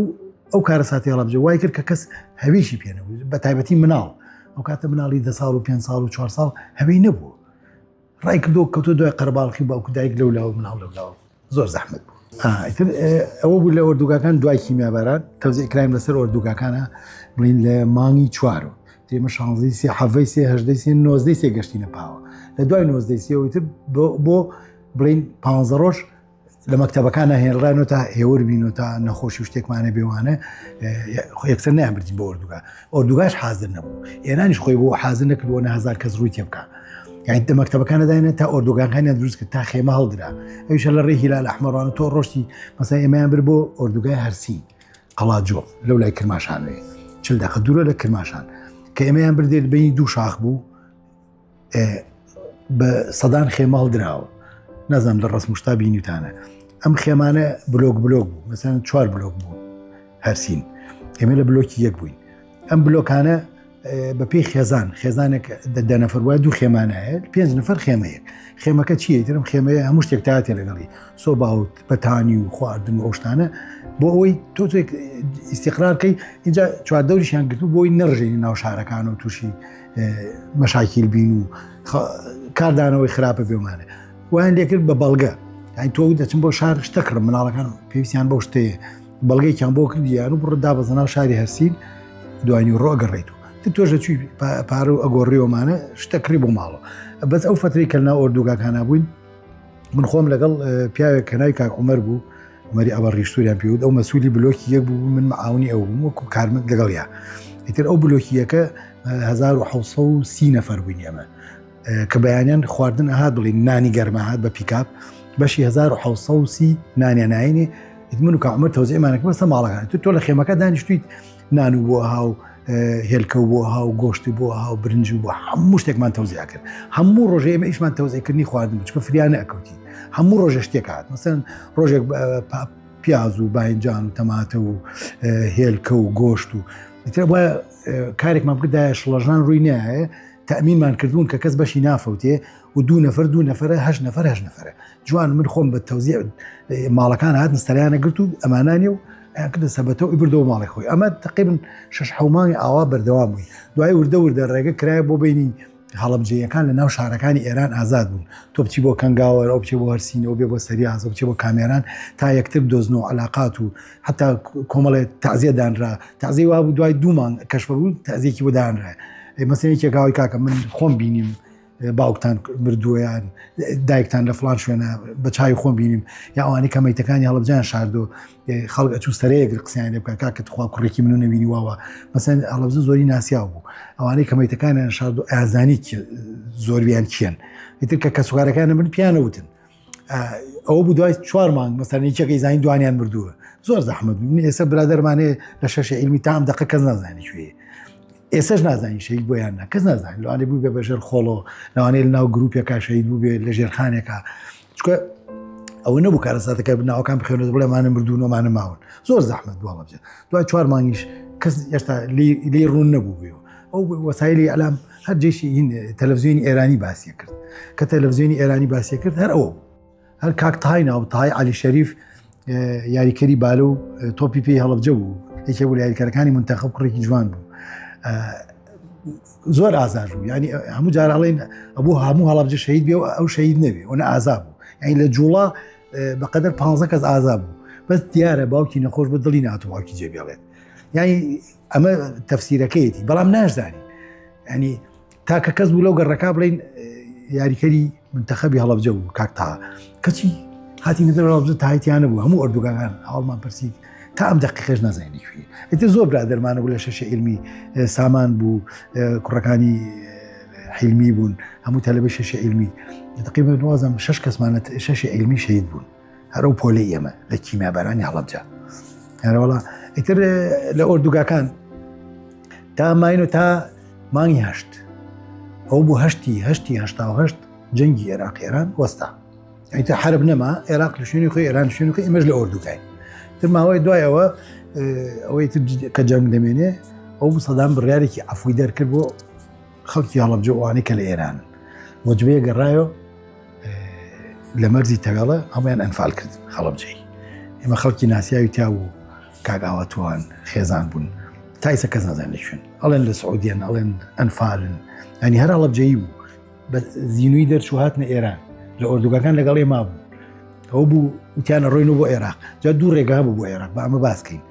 ئەو کارە ساتی هەڵەبجە وای کرد کە کەس هەویشی پێ نەبوو بە تایبەتی مناڵ ئەو کاتە مناڵی دە ساڵ و پێ ساڵ و چوار ساڵ هەوی نەبوو ڕای کردو کەوتۆ دوای قەرباڵخی باوکو دایک لەو لاوە مناڵ لەو لاوە زۆر زەحمەت بوو ئیتر ئەوە بوو لە ئۆردوگاکان دوای کیمیاباران تەوزیع کرایم لەسەر ئۆردوگاکانە بڵین لە مانگی چوارۆ تێمە شانزەی سێ حەڤەی سێ هەژدەی سێ نۆزدەی سێ گەشتینە پاوە لە دوای نۆزدەی سێەوەی تر بۆ بڵین پ ڕۆژ لە مەکتەبەکانە هێنرانەوە تا هێور بین و تا نەخۆشی و شتێکمانە بێوانە یەکسەر نیان بردین بۆ ئۆردوگا ئۆردوگاش حاضر نەبوو ئێرانیش خۆی بۆ حاضر نەکردووە نە هزار کەس ڕووی تێ بکە یعنی دە مەکتەبەکانە داینە تا ئۆردوگانکانیان دروست کرد تا خێمە هەڵدرا ئەویشە لە ڕێی هیلال ئەحمەڕانە تۆ ڕۆشتی مەسا ئێمەیان بر بۆ ئۆردوگای هەرسین قەڵاجۆ لەو لای کرماشانوێ چل دقە دوورە لە کرماشان کە ئێمەیان بردێت بینی دوو شاخ بوو بە سەدان خێمە هەڵدراوە نازانم لە ڕسمشتا بینیتانە ئەم خێمانە بلۆک بلۆک بوو مەسەن چوار بلۆک بوو هەرسین ئێمە لە بلۆکی یەک بووین ئەم بلۆکانە بە پێی خێزان خێزانێک دە نەفەر وایە دوو خێمانە هەیە پێنج نەفەر خێمەیەک خێمەکە چییە ترم خێمەیە هەموو شتێک تاتێ لەگەڵی سۆبا و بەتانی و خواردن و ئەو شتانە بۆ ئەوەی تۆزێک ئیسیقرارکەی اینجا چواردەوریشیان گرتو بۆی نەڕژێنی ناو شارەکان و تووشی مەشاکیل بین و کاردانەوەی خراپە بێمانە وایان لێکرد بە بەڵگە یانی تۆ دەچم بۆ شار شتە کڕم مناڵەکان پێویستیان بەو شتەیە بەڵگەیەکیان بۆ کردیان و بڕ دابەزە ناو شاری هەرسین دوانی ڕۆ ئەگەڕێیت و تۆش دەچووی پارە و ئەگۆڕیەوەمانە شتە کڕی بۆ ماڵەوە بەس ئەو فترەی کە لەناو ئۆردوگاکانە بووین من خۆم لەگەڵ پیاوێک کە ناوی کاک عومەر بوو عومەری ئەبە ڕیشتوریان پێوت ئەو مەسوولی بلۆکی یەک بوو من معاونی ئەو بووم وەکو کارمەند لەگەڵیا ئیتر ئەو بلۆکی یەکە 1930 نەفەر بووین ئێمە کە بەیانیان خواردن ئەهات بڵین نانی گەرمە هات بە پیکاپ بەشی 1930 نانیان ناینێ من و کاک عومەر تەوزیعمانەکە بەسە ماڵەکان تۆ لە خێمەکە دانیشتویت نان و بۆ هاو هێلکە و بۆ هاو گۆشت و بۆ هاو برنج و بۆ هەموو شتێکمان تەوزیع کرد هەموو ڕۆژێ ئێمە ئیشمان تەوزیعکردنی خواردن بوو چونکە فریا نەئەکەوتین هەموو ڕۆژێ شتێک هات مەسەن ڕۆژێک پیاز و باینجان و تەماتە و هێلکە و گۆشت و ئیتر وایە کارێکمان بکردایە شڵەژان ڕووی نایە تەمینمان کردبوون کە کەس بەشی نافەوتێ و دوو نەفەر دوو نەفەرە هەشت نەفەر هەشت نەفەرە جوان من خۆم بە تەوزیع ماڵەکان هاتن سەریانە گرت و ئەمانانی و کردە سەبەتە و بردەوە ماڵی خۆی ئەمە تقریبن شش حەومانی ئاوا بەردەوام بووی دوای وردە وردە ڕێگە کرایە بۆ بینی هەڵەبجەیەکان لە ناو شارەکانی ئێران ئازاد بوون تۆ بچی بۆ کەنگاوەر ئەو بچێ بۆ هەرسینەوە بێ بۆ سەریاز بچێ بۆ کامێران تا یەکتر بدۆزنەوە علاقات و حتا کۆمەڵێ تازیە دانرا تازی وا بوو دوای دوو مانگ کەشفە بوو تازیەکی بۆ دانرا مەسەیەکێکاوی کاکە من خۆم بینیم. باوکتان مردوویان دایکتان لە فلان شوێنە بە چای خۆم بینیم یا ئەوانەی کە مەیتەکانی هەڵبجان شاردۆ خەڵک ئەچوو سەرەیەک قسەیان لێ بکە کاکە تخوا کوڕێکی من و نەبینی واوە مەسەن هەڵبجە زۆری ناسیاو بوو ئەوانەی کە مەیتەکانیان شاردۆ ئازانی زۆربیان کێن ئیتر کە کەسوکارەکان من پیانەوتن ئەوە بوو دوای چوار مانگ مەسەن یەکێکی زانین دوانیان مردووە زۆر زەحمەت بوو ئێستا برادەرمانێ لە شەش علمی تام دقە کەس نازانانی کوێ ئێسش نازانین شەهید بۆیان نا کەس نازانین لەوانێ بوو بێ بەژێر خۆڵۆ لەوانەیە لە ناو گروپێکا شەهید بوو بێ لە ژێرخانێکا چکە ئەوە نەبوو کارەساتەکە بناوەکان بخێنێت بڵێمانە مردوون ومانە ماون زۆر زەحمەت بوو هەڵەبجە دوای چوار مانگیش کەس هێشتا لێی ڕوون نەبوو بێ ئەو وەسایلی ئەلام هەر جێشی تەلەڤزیۆنی ئێرانی باسی کرد کە تەلەڤزیۆنی ئێرانی باسی کرد هەر ئەوە بوو هەر کاک تای ناو تای علی شەریف یاریکەری بالە و تۆپی پێی هەڵبجە بوو یەکێ بوو لە یاریکەرەکانی منتەخب کوڕێکی جوان بوو زۆر ئازار بوو ینی هەموو جاراڵین ئەبوو هەموو هەڵبجە شەید بێ و ئەو شەید نەبێ ئەوە ئازا بوو یعنی لە جوڵە بەقەدەر پ کەس ئازا بوو بەس دیارە باوکی نەخۆش بە دڵی ناتوو باوکی جێبێڵێت یعنی ئەمە تەفسیرەکەیەتی بەڵام ناشزانین ینی تاکە کەس بوو لەو گەڕەکە بڵین یاریکەری منتەخەبی هەڵەبجە بوو کاک تا کەچی هاتی نەدەر هەڵەبجە تایتیانە بوو هەموو ئۆردوگاکان هەواڵمان پرسی تا ئەم دقیقەش نازانین کوێ ئیتر زۆر برادەرمانە بوو لە شەشی علمی سامان بوو کوڕەکانی حیلمی بوون هەموو تەلەبەی شەشی علمی تقریبا وازم شەش کەسمانە شەشی علمی شەهید بوون هەر ئەو پۆلەی ئێمە لە کیمیابارانی هەڵەبجە هەرەوەڵا ئیتر لە ئۆردوگاکان تا ماین و تا مانگی هەشت ئەو بوو هەشتی هەشتی هەشتا هەشت جەنگی عێراق ئێران وەستا ئیتر حرب نەما عێراق لە شوێنی خۆی ئێران شوێنی خۆی ئێمەش لە ئۆردوگاین تر ماوەی دوایەوە ئەوەی تر کە جەنگ دەمێنێ ئەو سەدام بڕیارێکی عفوی دەرکرد بۆ خەڵکی هەڵەبجە ئەوانەی کە لە ئێرانن وەجبەیە گەڕایەوە لە مەرزی تەوێڵە هەمویان ئەنفال کرد هەڵەبجەی ئێمە خەڵکی ناسیاوی تیا بوو کاک ئاواتوان خێزان بوون تا ئیسە کەس نازانێت لە کوێن ئەڵێن لە سعودیان ئەڵێن ئەنفالن ینی هەر هەڵەبجەیی بوو بە زینوی دەرچوو هاتنە ئێران لە ئۆردوگاکان لەگەڵ ئێمە بوو ئەو بوو وتیانە ڕۆین و بۆ عێراق جا دوو ڕێگا بوو بۆ عێراق بە ئەمە باسکەین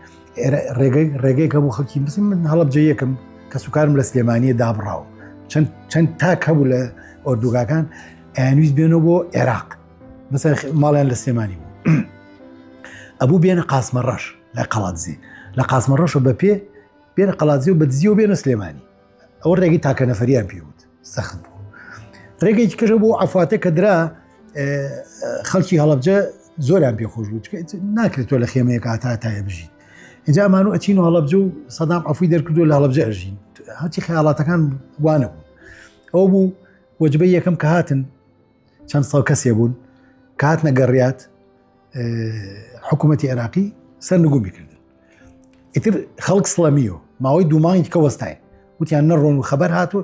ڕێگەی ڕێگەی هەبوو خەڵکی بسم من هەڵەبجە یەکم کەسوکارم لە سلێمانیە دابڕاوم چەند چەند تاک هەبوو لە ئۆردوگاکان ئەیانویست بێنەوە بۆ عێراق مەسەر ماڵیان لە سلێمانی بوو ئەبوو بێنە قاسمە ڕەش لە قەڵادزی لە قاسمە ڕەشە بە پێ بێنە قەڵادزی و بەدزی و بێنە سلێمانی ئەوە ڕێگەی تاکە نەفەریان پێوت سەخت بوو ڕێگەیەکی کەژە بۆ ئەفاتە کە درا خەڵکی هەڵەبجە زۆریان پێخۆش بوو ناکرێت تۆ لە خێمەیەک هاتا تایە بژیت اینجا ئەمان و ئەچین و هەڵەبجە و سەدام عفوی دەرکردو لە هەڵەبجە ئەژین هەرچی خەیاڵاتەکان وانە بوو ئەو بوو وەجبەی یەکەم کە هاتن چەند ساڵ کەسێ بوون کە هاتنە گەڕیات حکوومەتی عێراقی سەر نگومی کردن ئیتر خەڵک سڵەمیەوە ماوەی دوو مانگی کە وەستاین وتیان نەڕۆن و خەبەر هاتوو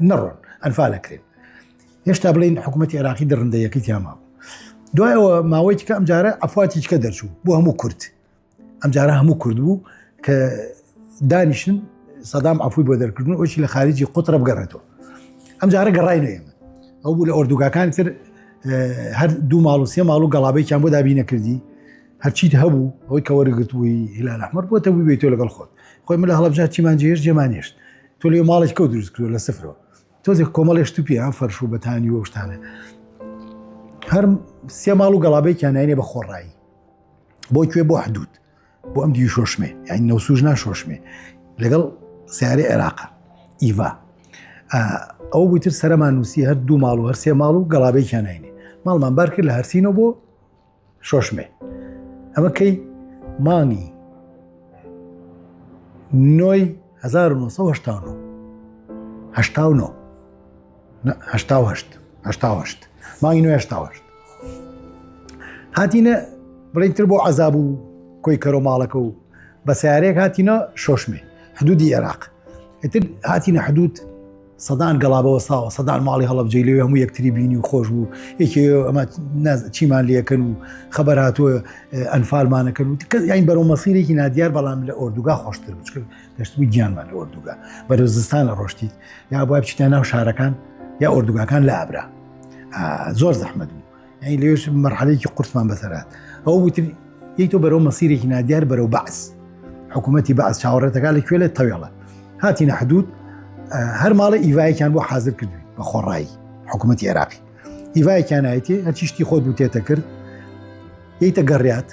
نەڕۆن ئەنفالەکرێن هێشتا بڵین حکوومەتی عێراقی دڕندەیەکەی تیاما بوو دوای ئەوە ماوەی کە ئەمجارە ئەفواتی کە دەرچوو بۆ هەموو کورد ئەمجارە هەموو کورد بوو کە دانیشتن سەدام عفوی بۆ دەرکردن ئەوشی لە خارجی قوترە بگەڕێتەوە ئەمجارە گەڕای نەیەمە ئەو بوو لە ئۆردوگاکانی تر هەر دوو ماڵ و سێ ماڵ و گەڵابێکیان بۆ دابینەکردی هەرچیت هەبوو ئەوەی کە وەرگرتبووی هیلال ئەحمەر بۆ تەبوو بێتەوە لەگەڵ خۆت خۆی من لە هەڵەبجە چیمان جێهێشت جێمان هێشت تۆ لێ ماڵێک کەو دروست کردووە لە سفرەوە تۆزێک کۆمەڵێک شت و پێ فەرش و بەتانی و شتانە هەر سێ ماڵ و گەڵابێکیان ناینێ بە خۆڕایی بۆ کوێ بۆ حدود بۆ ئەم دیوی شۆشمێ یانی نەوسوش نا شۆشمێ لەگەڵ سیارەی عێراقە ئیڤا ئەو بووتر سەرمان نووسی هەر دوو ماڵ و هەر سێ ماڵ و گەڵابێکیان ناینێ ماڵمان بار کرد لە هەرسینەوە بۆ شۆشمێ ئەمە کەی مانگی نۆی 1989 89 88 88 مانگی نوێ 88 هاتینە بڵین تر بۆ عذاب و کۆی کەرۆ ماڵەکە و بە سیارەیەک هاتینە شۆشمێ حدودی عێراق ئیتر هاتینە حدود سەدان گەڵابە وەستاوە سەدان ماڵی هەڵەبجەی لەوێ هەموو یەکتری بینی و خۆش بوو یەکێ ئەمە چیمان لەکەن و خەبەر هاتووە ئەنفالمانەکەن و کەس یان بەرەو مەسیرێکی نادیار بەڵام لە ئۆردوگا خۆشتر بچکە گەشتبوو گیانمان لە ئۆردوگا بەرەو زستان لە ڕۆشتیت یا بای بچیتە ناو شارەکان یا ئۆردوگاکان لە ئابرا زۆر زەحمەت بوو یعنی لێش مەرحەلێکی قورسمان بەسەرات ئەو وتر یەک تۆ بەرەو مەسیرێکی نادیار بەرەو بەعس حکوومەتی بەعس چاوەڕێتەکە لە کوێ لە تەوێڵە هاتینە حدود هەر ماڵە ئیڤایەکیان بۆ حاضر کردوین. بە خۆڕایی حکوومەتی عێراقی ئیڤایەکیان ئایتێ هەرچی شتی خۆت بوو تێتە کرد یتە گەڕیات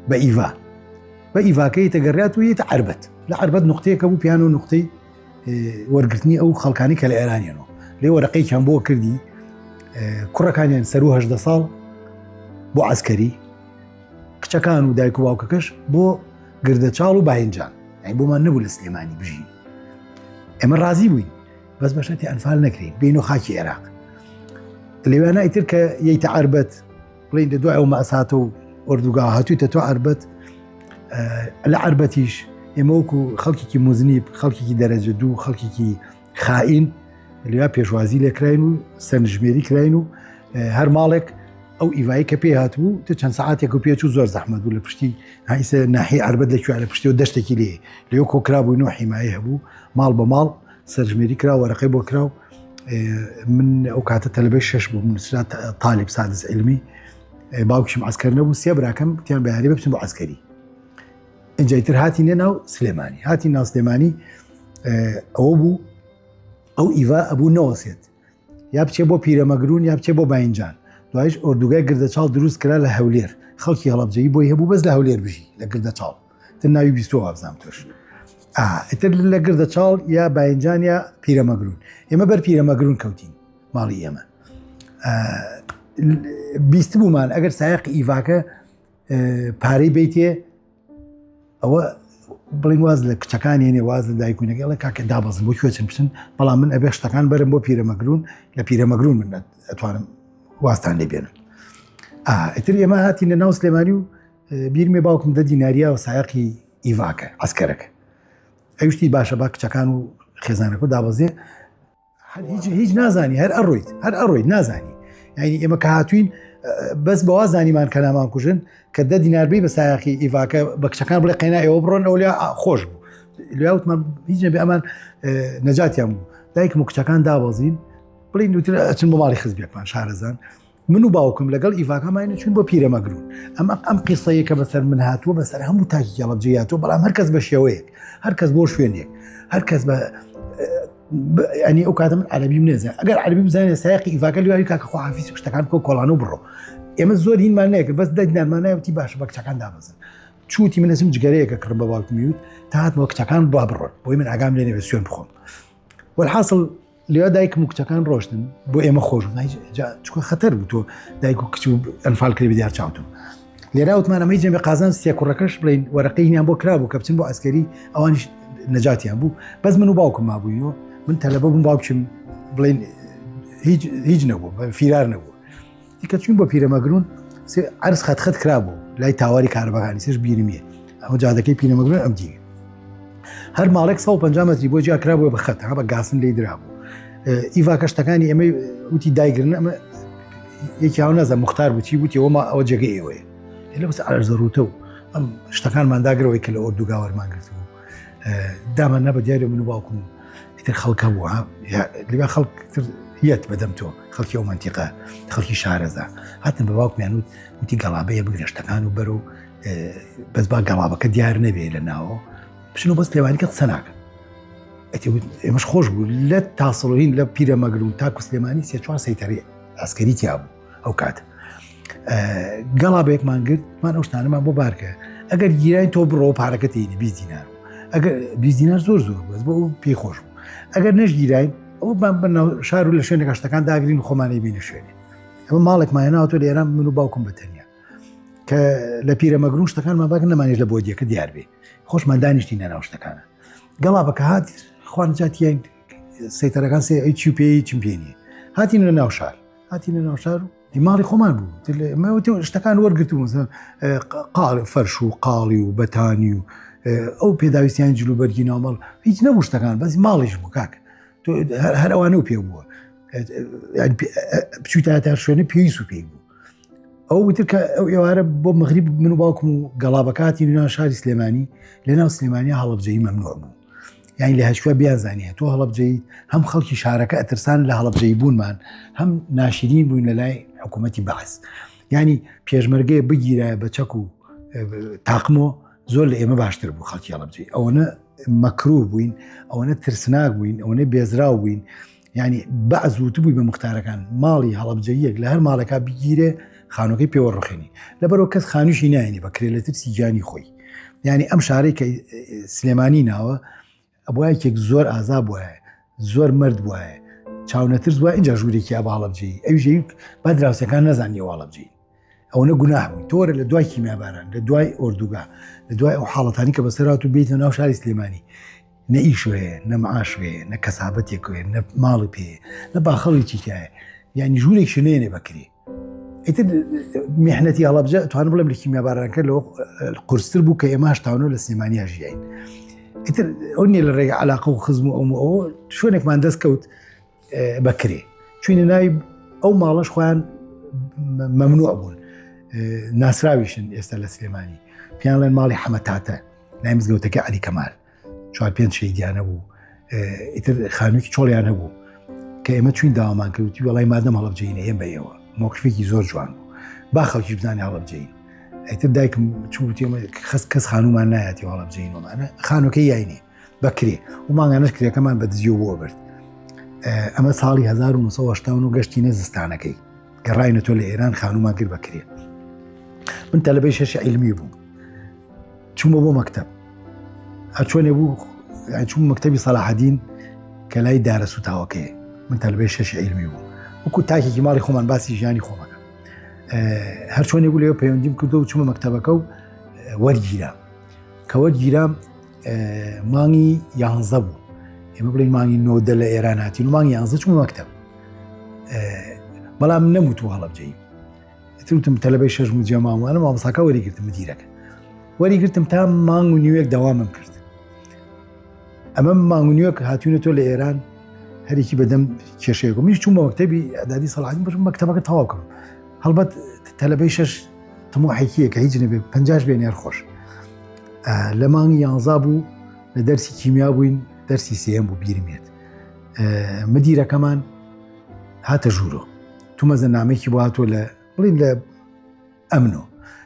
بە ئیڤا بە ئیڤاکە یتە گەڕیات و یتە عربەت لە عربەت نقطەیەکە بوو پیان و نقطەی وەرگرتنی ئەو خەڵکانی کە لە ئێرانیانەوە لێ وەرەقەیەکیان بۆ کردی کوڕەکانیان سەرو هەدە ساڵ بۆ عسکەری کچەکان و دایک و باوکەکەش بۆ گردەچاڵ و باینجان ئەی بۆمان نەبوو لە سلێمانی بژین ئێمە ڕازی بووین بەس بەشەتی ئەنفال نەکرین بین و خاکی عێراق لێوانە ئیتر کە یەیتە عربەت بڵین لە دوای ئەو مەساتە و ئۆردوگا هاتوویتە تۆ عربەت لە عربەتیش ئێمە وەکو خەڵکێکی موزنی خەڵکێکی دەرەجە دوو خەڵکێکی خائین لەویا پێشوازی لێکراین و سەرنجژمێری کراین و هەر ماڵێک ئەو ئیوایی کە پێ هاتبوو تە چەند ساعتێک و پێچوو زۆر زەحمەت بوو لە پشتی هایسە ناحی عربەت لە کوێ لە پشتی و دەشتێکی لێ لێ کۆکرابووین و حیمایە هەبوو ماڵ بە ماڵ سەرژمێری کرا وەرەقەی بۆ کرا و من ئەو کاتە تەلبەی شش بوو نووسرا تاالب سادس علمی باوکشم عسکەر نەبوو سێ براکەم تیان بەیاری بچن بۆ عسکەری ئینجای تر هاتینە ناو سلێمانی هاتی ناو سلێمانی ئەوە بوو ئەو ئیڤا ئەبوو نەوەسێت یا بچێ بۆ پیرەمەگرون یا بچێ بۆ باینجان دوایش ئۆردوگای گردەچاڵ دروست کرا لە هەولێر خەڵکی هەڵەبجەیی بۆی هەبوو بەس لە هەولێر بژی لە گردەچاڵ تر ناوی بیستۆ وابزانام تۆش ئیتر لە گردەچاڵ یا باینجان یا پیرەمەگرون ئێمە بەر پیرەمەگرون کەوتین ماڵی ئێمە بیست بوومان ئەگەر سایەق ئیڤاکە پارەی بیتێ ئەوە بڵین واز لە کچەکان هێنێ واز لە دایکونەکە ئەڵێ کاکە دابەزن بۆ کوێ چن بچن بەڵام من ئەبێ شتەکان بەرم بۆ پیرەمەگرون لە پیرەمەگرون من ئەتوانم واستان لێ بێنم ئیتر ئێمە هاتین لە ناو سلێمانی و بیرمێ باوکم دە دیناریا و سایەقی ئیڤاکە عسکەرەکە ئەوشتی باشە با کچەکان و خێزانەکە دابەزێ هیچ هیچ نازانی هەر ئەڕۆیت هەر ئەڕۆیت نازانی یعنی ئێمە کە هاتوین بەس بەوا زانیمان کە نامان کوژن کە دە دینار بی بە سایەقی ئیڤاکە بە کچەکان بڵێ قەینا ئێوە بڕۆن ئەو لیا خۆش بوو لیا وتمان هیچ نەبێ ئەمان نەجاتیان بوو دایکم و کچەکان دابەزین بڵین دوتر ئەچن بۆ ماڵی خزبێکمان شارەزان من و باوکم لەگەڵ ئیڤاکەماینە چوین بۆ پیرەمەگرون ئەمە ئەم قیسەیە کە بەسەر من هاتووە بەسەر هەموو تاکی گەڵبجێ هاتووە بەڵام هەر کەس بە شێوەیەک هەر کەس بۆ شوێنێک هەر کەس بە ئەنی ئەو کاتە من عەربیم نێزە ئەگەر عەربی بزانێ سایقی ئیڤاکە لواری کاکە خواحافیز شتەکان بکە کۆڵان و بڕۆ ئێمە زۆر هینمان نەکرد بەس دەدنانمانایوتی باشە بە کچەکان دابەزن چوتی من ئەچم جگەرەیەکە کڕم بە باوکم وت تا هاتمەوە کچەکان با بڕۆن بۆی من ئاگام لێ نەبێت سوێن بخۆم والحاصل لێ دایکم و کچەکان ڕۆشتن بۆ ئێمە خۆش چکە خەتەر بوو تۆ دایک و کچ و ئەنفال کرێ دیار چاوتم لێرا وتمان ئەمەی جەمێ قازان سێ کوڕەکەش بڵین وەرەقەی هیان بۆ کرابوو کە بچن بۆ ئەسکەری ئەوانیش نەجاتیان بوو بەس من و باوکم مابووینەوە من تەلەبە بووم باوکم بڵین هیچ هیچ نەبوو فیرار نەبوو دیکە چوین بۆ پیرەمەگرون عرس خەت خەت کرابوو لای تاواری کارەباکانی سێش بیرمیە ئەو جادەکەی پیرەمەگرون ئەم دیوی هەر ماڵێک 150 مەتری بۆ جیا کرابوو بە خەت ها بە گاسن لی درابوو ئیڤا کەشتەکانی ئێمە وتی دایگرن ئەمە یەکی هاو نازە مختار بوو چی وتی ئەوما ئەوە جێگەی ئێوەیە لە بەس عەرزە ڕووتە و ئەم شتەکانمان داگرەوەی کە لە ئۆردوگا وەرمان گرتبوو دامان نە بە دیاری من و باوکم ئیتر خەڵک هەبوو لەوێ خەڵک تر یەت بەدەم تۆ خەڵکی ئەو منتیقە خەڵکی شارەزا هاتن بە باوکمیان وت وتی گەڵابەیە بگرە شتەکان و بەرە و بەس با گەڵابەکە دیار نەبێ لە ناوە بچن و بەس پێوانیکە قسە ناکەن ئێمەش خۆش بوو لە تاسڵۆین لە پیرەمەگرون تاکو سلێمانی سێ چوار سەیتەری ئەسکەری تیا بوو ئەو کات گەڵابێکمان گرت من ئەو شتانەمان بۆ بارکە ئەگەر گیراین تۆ بڕۆ پارەکە تێنی 20 دینار ئەگەر 20 دینار زۆر زۆر بەس بۆ ئەو پێی خۆش بوو ئەگەر نەشگیراین ئەو بەناو شار و لە شوێنێک شتەکان داگرین خۆمانی بینە شوێنێ ئەمە ماڵێکمان هێناوە تۆ لە ئێران من و باوکم بەتەنیا کە لە پیرەمەگرون شتەکانمان باک نەمانیش لە بۆدیەکە دیار بێ خۆشمان دانیشتین لە ناو شتەکانە گەڵا بەکە هات خوان جاتیان سەیتەرەکان سێ ئەی چی پێی چم پێ نیە هاتین لە ناو شار هاتینە ناو شار و ماڵی خۆمان بوو شتەکان وەرگتو قاڵ فەرش و قاڵی و بەتانی و ئەو پێداویستیان جلوبەرگی ناوماڵ هیچ نەبوو شتەکان بەس ماڵیش بوو کاک هەر ئەوانە و پێ بووە بچووتە تا شوێنە پێویست و پێی بوو ئەو وتر کە ئەو ئێوارە بۆ مەغریب من و باوکم و گەڵابەکاتی ناو شاری سلێمانی لە ناو سلێمانی هەڵبجەی مەمنوع بوو یانی لە هەشوە بیانزانیە تۆ هەڵبجەیت هەم خەڵکی شارەکە ئەترسان لە هەڵبجەی بوونمان هەم ناشرین بووین لە لای حکوومەتی بەعس ینی پێشمەرگەیە بگیرایە بە چەک و تاقمۆ زۆر لە ئێمە باشتر بوو خەڵکی هەڵبجەی ئەوەنە مەکرو بووین ئەوەنە ترسناک بووین ئەوەنە بێزراو بووین. ینی بەعز وتبووی بە مختارەکان ماڵی هەڵبجەیەک لە هەر ماڵێکا بگیرێ خانوەکەی پێوە ڕخێنی لەبەرەوە کەس خانوشی نایەنی بەکرێ لە ترسی گیانی خۆی یعنی ئەم شارەی کە سلێمانی ناوە ئەبوایەکێک زۆر ئازا بوایە زۆر مەرد بوایە چاونەترس وای اینجا ژوورێکی ئەبا هەڵەبجەیی ئەویش با دراوسەکان نەزانانی هەڵەبجەیی ئەوەنە گوناه بووی تۆرە لە دوای کیمیاباران لە دوای ئۆردوگا لە دوای ئەو حاڵەتانی کە بەسەرات و بیتە ناو شاری سلێمانی نە ئیش هەیە نە معاش هەیە نە کەسابەتێک هەیە نە ماڵی پێ نە باخەڵێکی تایە یعنی ژوورێک شنێنێ بەکرێ ئیتر میحنەتی هەڵەبجە توانم بڵێم لە کیمیابارانکە لەوە قورستر بوو کە ئێماش تاونۆ لە سلێمانیا ژیاین ئیتر ئەو نیە لە ڕێگە علاقە و خزم و ئەوم ئەو شوێنێکمان دەست کەوت بەکرێ چوینە ناوی ئەو ماڵەش خۆیان مەمنوع بوون ناسراویشن ئێستا لە سلێمانی پیانڵێن ماڵی حەمەتاتە لای مزگەوتەکە علی کەمال چوار پێنج شەیدیان هەبوو ئیتر خانوویەکی چۆڵیان هەبوو کە ئێمە چوین داوامان کردوتی وەڵای مادەم هەڵبجەینە ئێمە ئێوە مۆقفێکی زۆر جوان بوو با خەڵکی بزانانی هەڵبجەین ئیتر دایکم چوو خەس کەس خانومان نایەتی هەڵبجەینەوەمانە خانوەکەی یاینێ بەکرێ و مانگانەش کرێکەمان بە دزیەوە بۆ برد ئەمە ساڵی 1970 گەشتی نە زستانەکەی گەڕاینە تۆ لە ئێران خانومان کرد بەکرێ من تەلبەی شەش علمی بووم چوومە بۆ مەکتەب هەرچۆنێ بوو چوم مەکتەبی سەلاحەدین کە لای دارە سوتاوەکەی من تەلبەی شەش علمی بوو وەکو تاکێکی ماڵی خۆمان باسی ژیانی خۆمەکە هەرچۆنێ بوو لەوێ پەیوەندیم کردو و چوومە مەکتەبەکە و وەرگیرام کە وەرگیرام مانگی یانزە بوو ئێمە بڵین مانگی نۆدە لە ئێران هاتین و مانگی یانزە چوومە مەکتەب بەڵام نەموتوو هەڵەبجەی وتم تەلەبەی شەش و جێماوانە مامۆساکە وەریگرتم مدیرەکە وەریگرتم تا مانگ و نیوێک دەوامم کرد ئەمە مانگ و نیوێک هاتوونە تۆ لە ئێران هەرێکی بەدەم کێشەیەک منیش چوومە مەکتەبی ئەدادی سەڵاحەدین بەش مەکتەبەکە تەواو کەم هەڵبەت تەلەبەی شەش تموحێکیە کە هیچ نەبێ پەنجاش بێنێر خۆش لە مانگی یانزا بوو لە دەرسی کیمیا بووین دەرسی سێم بوو بیرمێت مدیرەکەمان هاتە ژوورۆ تومەزە نامێکی بۆ هاتووە لە بڵین لە ئەمنۆ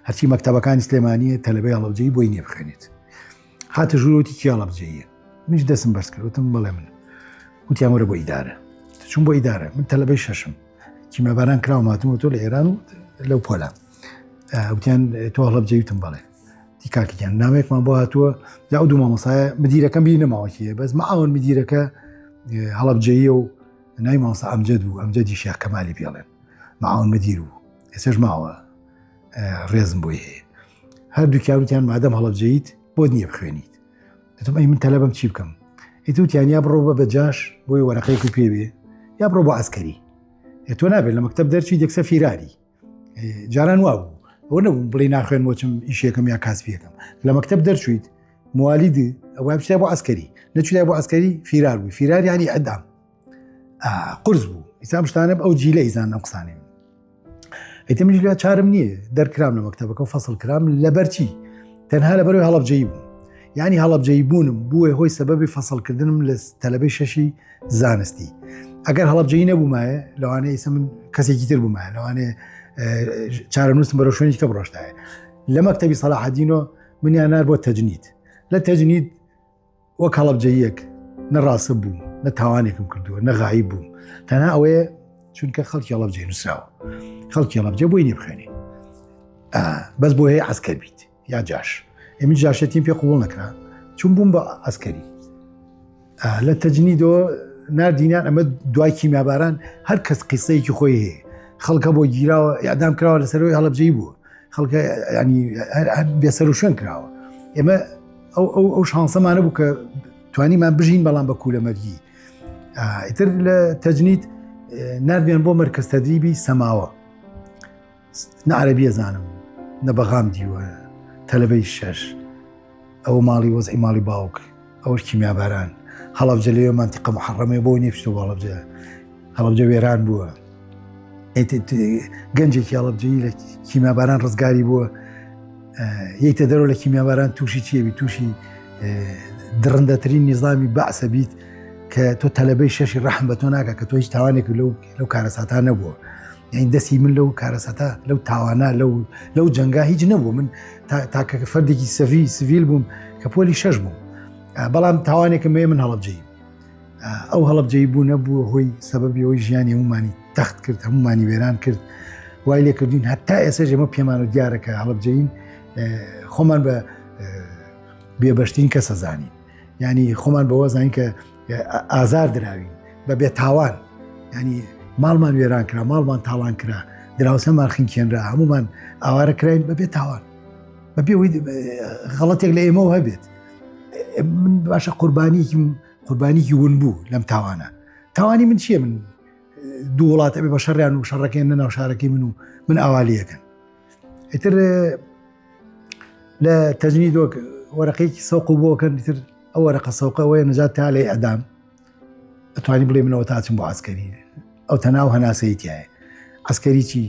هەرچی مەکتەبەکانی سلێمانیە تەلەبەی هەڵەبجەی بۆی نییە بخوێنێت هاتە ژوورۆتی کێ هەڵەبجەیە منیش دەسم بەرز کرد وتم بەڵێ من وتیان وەرە بۆ ئیدارە چوون بۆ ئیدارە من تەلەبەی شەشم کیمیاباران کراوم هاتوومە تۆ لە ئێران و لەو پۆلە وتیان تۆ هەڵەبجەی وتم بەڵێ تی کاکیان نامێکمان بۆ هاتووە یا ئەو دوو مامۆسایە مدیرەکەم بیر نەماوەکیە بەس مەعاون مدیرەکە هەڵەبجەیە و ناوی مامۆستا ئەمجەد بوو ئەمجەدی شێخ کەمالی پێڵێن معاون مدیر بوو ئێسش ماوە ڕێزم بۆی هەیە هەردووکیان وتیان مادەم هەڵەبجەیت بۆت نییە بخوێنیت دەتم ئەی من تەلەبم چی بکەم ئیتوتیان یا بڕۆ بە بەجاش بۆی وەرەقەیەک و پێوێ یا بڕۆ بۆ عسکەری تۆ نابێت لە مەکتب دەرچی دەکسە فیراری جاران وا بوو ئەوە نەبوو بڵێ ناخوێن بۆچم ئیشێکم یا کاسپیەکەم لە مەکتب دەرچویت موالیدی ئەوە بچێ بۆ عسکەری نەچوای بۆ عسکەری فیرار بوو فیرار ینی ئەدام قرس بوو ئیسام شتانە ئەو جیلە ئیزان ئەم قسانێ ئیتر منیش لە چارم نییە دەرکرام لە مەکتەبەکە و فەسڵ کرام لەبەرچی تەنها لەبەرەوەی هەڵەبجەیی بووم یعنی هەڵەبجەیی بوونم بووە هۆی سەبەبی فەسڵکردنم لە تەلەبەی شەشی زانستی ئەگەر هەڵەبجەیی نەبوومایە لەوانەیە ئیسە من کەسێکی تر بوومایە لەوانەیە چارەنووسم بەرەو شوێنێکی کە بڕۆشتایە لە مەکتەبی سەلاحەدینۆ منیان نار بۆ تەجنید لە تەجنید وەک هەڵەبجەییەک نە ڕاستە بووم نە تاوانێکم کردووە نە غایب بووم تەنها ئەوەیە چونکە خەڵکی هەڵەبجەی نووسراوە خەڵکی هەڵەبجە بۆی نیە بخوێنێ بەس بۆ هەیە عسکەر بیت یا جاش ئێمە جاشێتیم پێ قوبڵ نەکرا چون بووم بە عسکەری لە تەجنیدۆ ناردینیان ئەمە دوای کیمیاباران هەر کەس قیسەیەکی خۆی هەیە خەڵکە بۆ گیراوە یادام کراوە لەسەرەوەی هەڵەبجەی بووە خەڵکە ینی بێسەر و شوێن کراوە ئێمە ئەو ئەو ئەو شانسەمانە بوو کە توانیمان بژین بەڵام بە کوولەمەرگی ئیتر لە تەجنید نردیان بۆ مەرکز تەدریبی سەماوە نە عەربیە زانم نە بەغام دیوە تەلەبەی شەش ئەو ماڵی وەزعی ماڵی باوک ئەوەش کیمیاباران هەڵەبجە لەوێ مانتیقە محەڕەمێ بۆ نیە بچتەوە هەڵەبجە هەڵەبجە وێران بووە گەنجێکی هەڵەبجەیی لە کیمیاباران ڕزگاری بووە یەیتە دەرەوە لە کیمیاباران تووشی چیەبی تووشی دڕندەترین نیزامی بەعسە بیت کە تۆ تەلەبەی شەشی ڕەحم بە تۆ ناکە کە تۆ هیچ تاوانێک لەو لەو کارەساتان نەبووە یعنی دەستی من لەو کارەساتە لەو تاوانە لەو لەو جەنگا هیچ نەبوو من تاکە فەردێکی سەڤی سڤیل بووم کە پۆلی شەش بووم بەڵام تاوانێکم هەیە من هەڵەبجەیی. ئەو هەڵەبجەی بوو نەبوو هۆی سەبەبی ئەوەی ژیانی هەمومانی تەخت کرد، هەمومانی وێران کرد، وای لێکردین هەتا ئێستا ئێمە پێمان و دیارە کە هەڵەبجەین خۆمان بە بێبەشترین کەسە زانین، ینی خۆمان بەوە زانین کە ئازار دراوین بە بێتاوان، ینی ماڵمان وێران کرا، ماڵمان تاڵان کرا، دراوسەمان خنکێنرا، هەمومان ئاوارە کراین بە بێتاوان، بەبێ ئەوەی غەڵەتێک لە ئێمەوە هەبێت. من باشە قوربانیکیم قوربانیکی ون بوو لەم تاوانە. تاوانی من چییە؟ من دوو وڵات ئەبێ بە شەڕیان و شەڕەکەیان نەناو شارەکەی من و من ئاوالیەکەن. ئیتر لە تەجنی دۆک وەرەقەیەکی سەوق و بۆکەن، ئیتر ئەو وەرەقە سەوقە وەیە نەجات تا لە ئەدام ئەتوانی بڵێ منەوە تاچم بۆ عسکەری، ئەو تەناو هەناسەی تایە عسکەری چی؟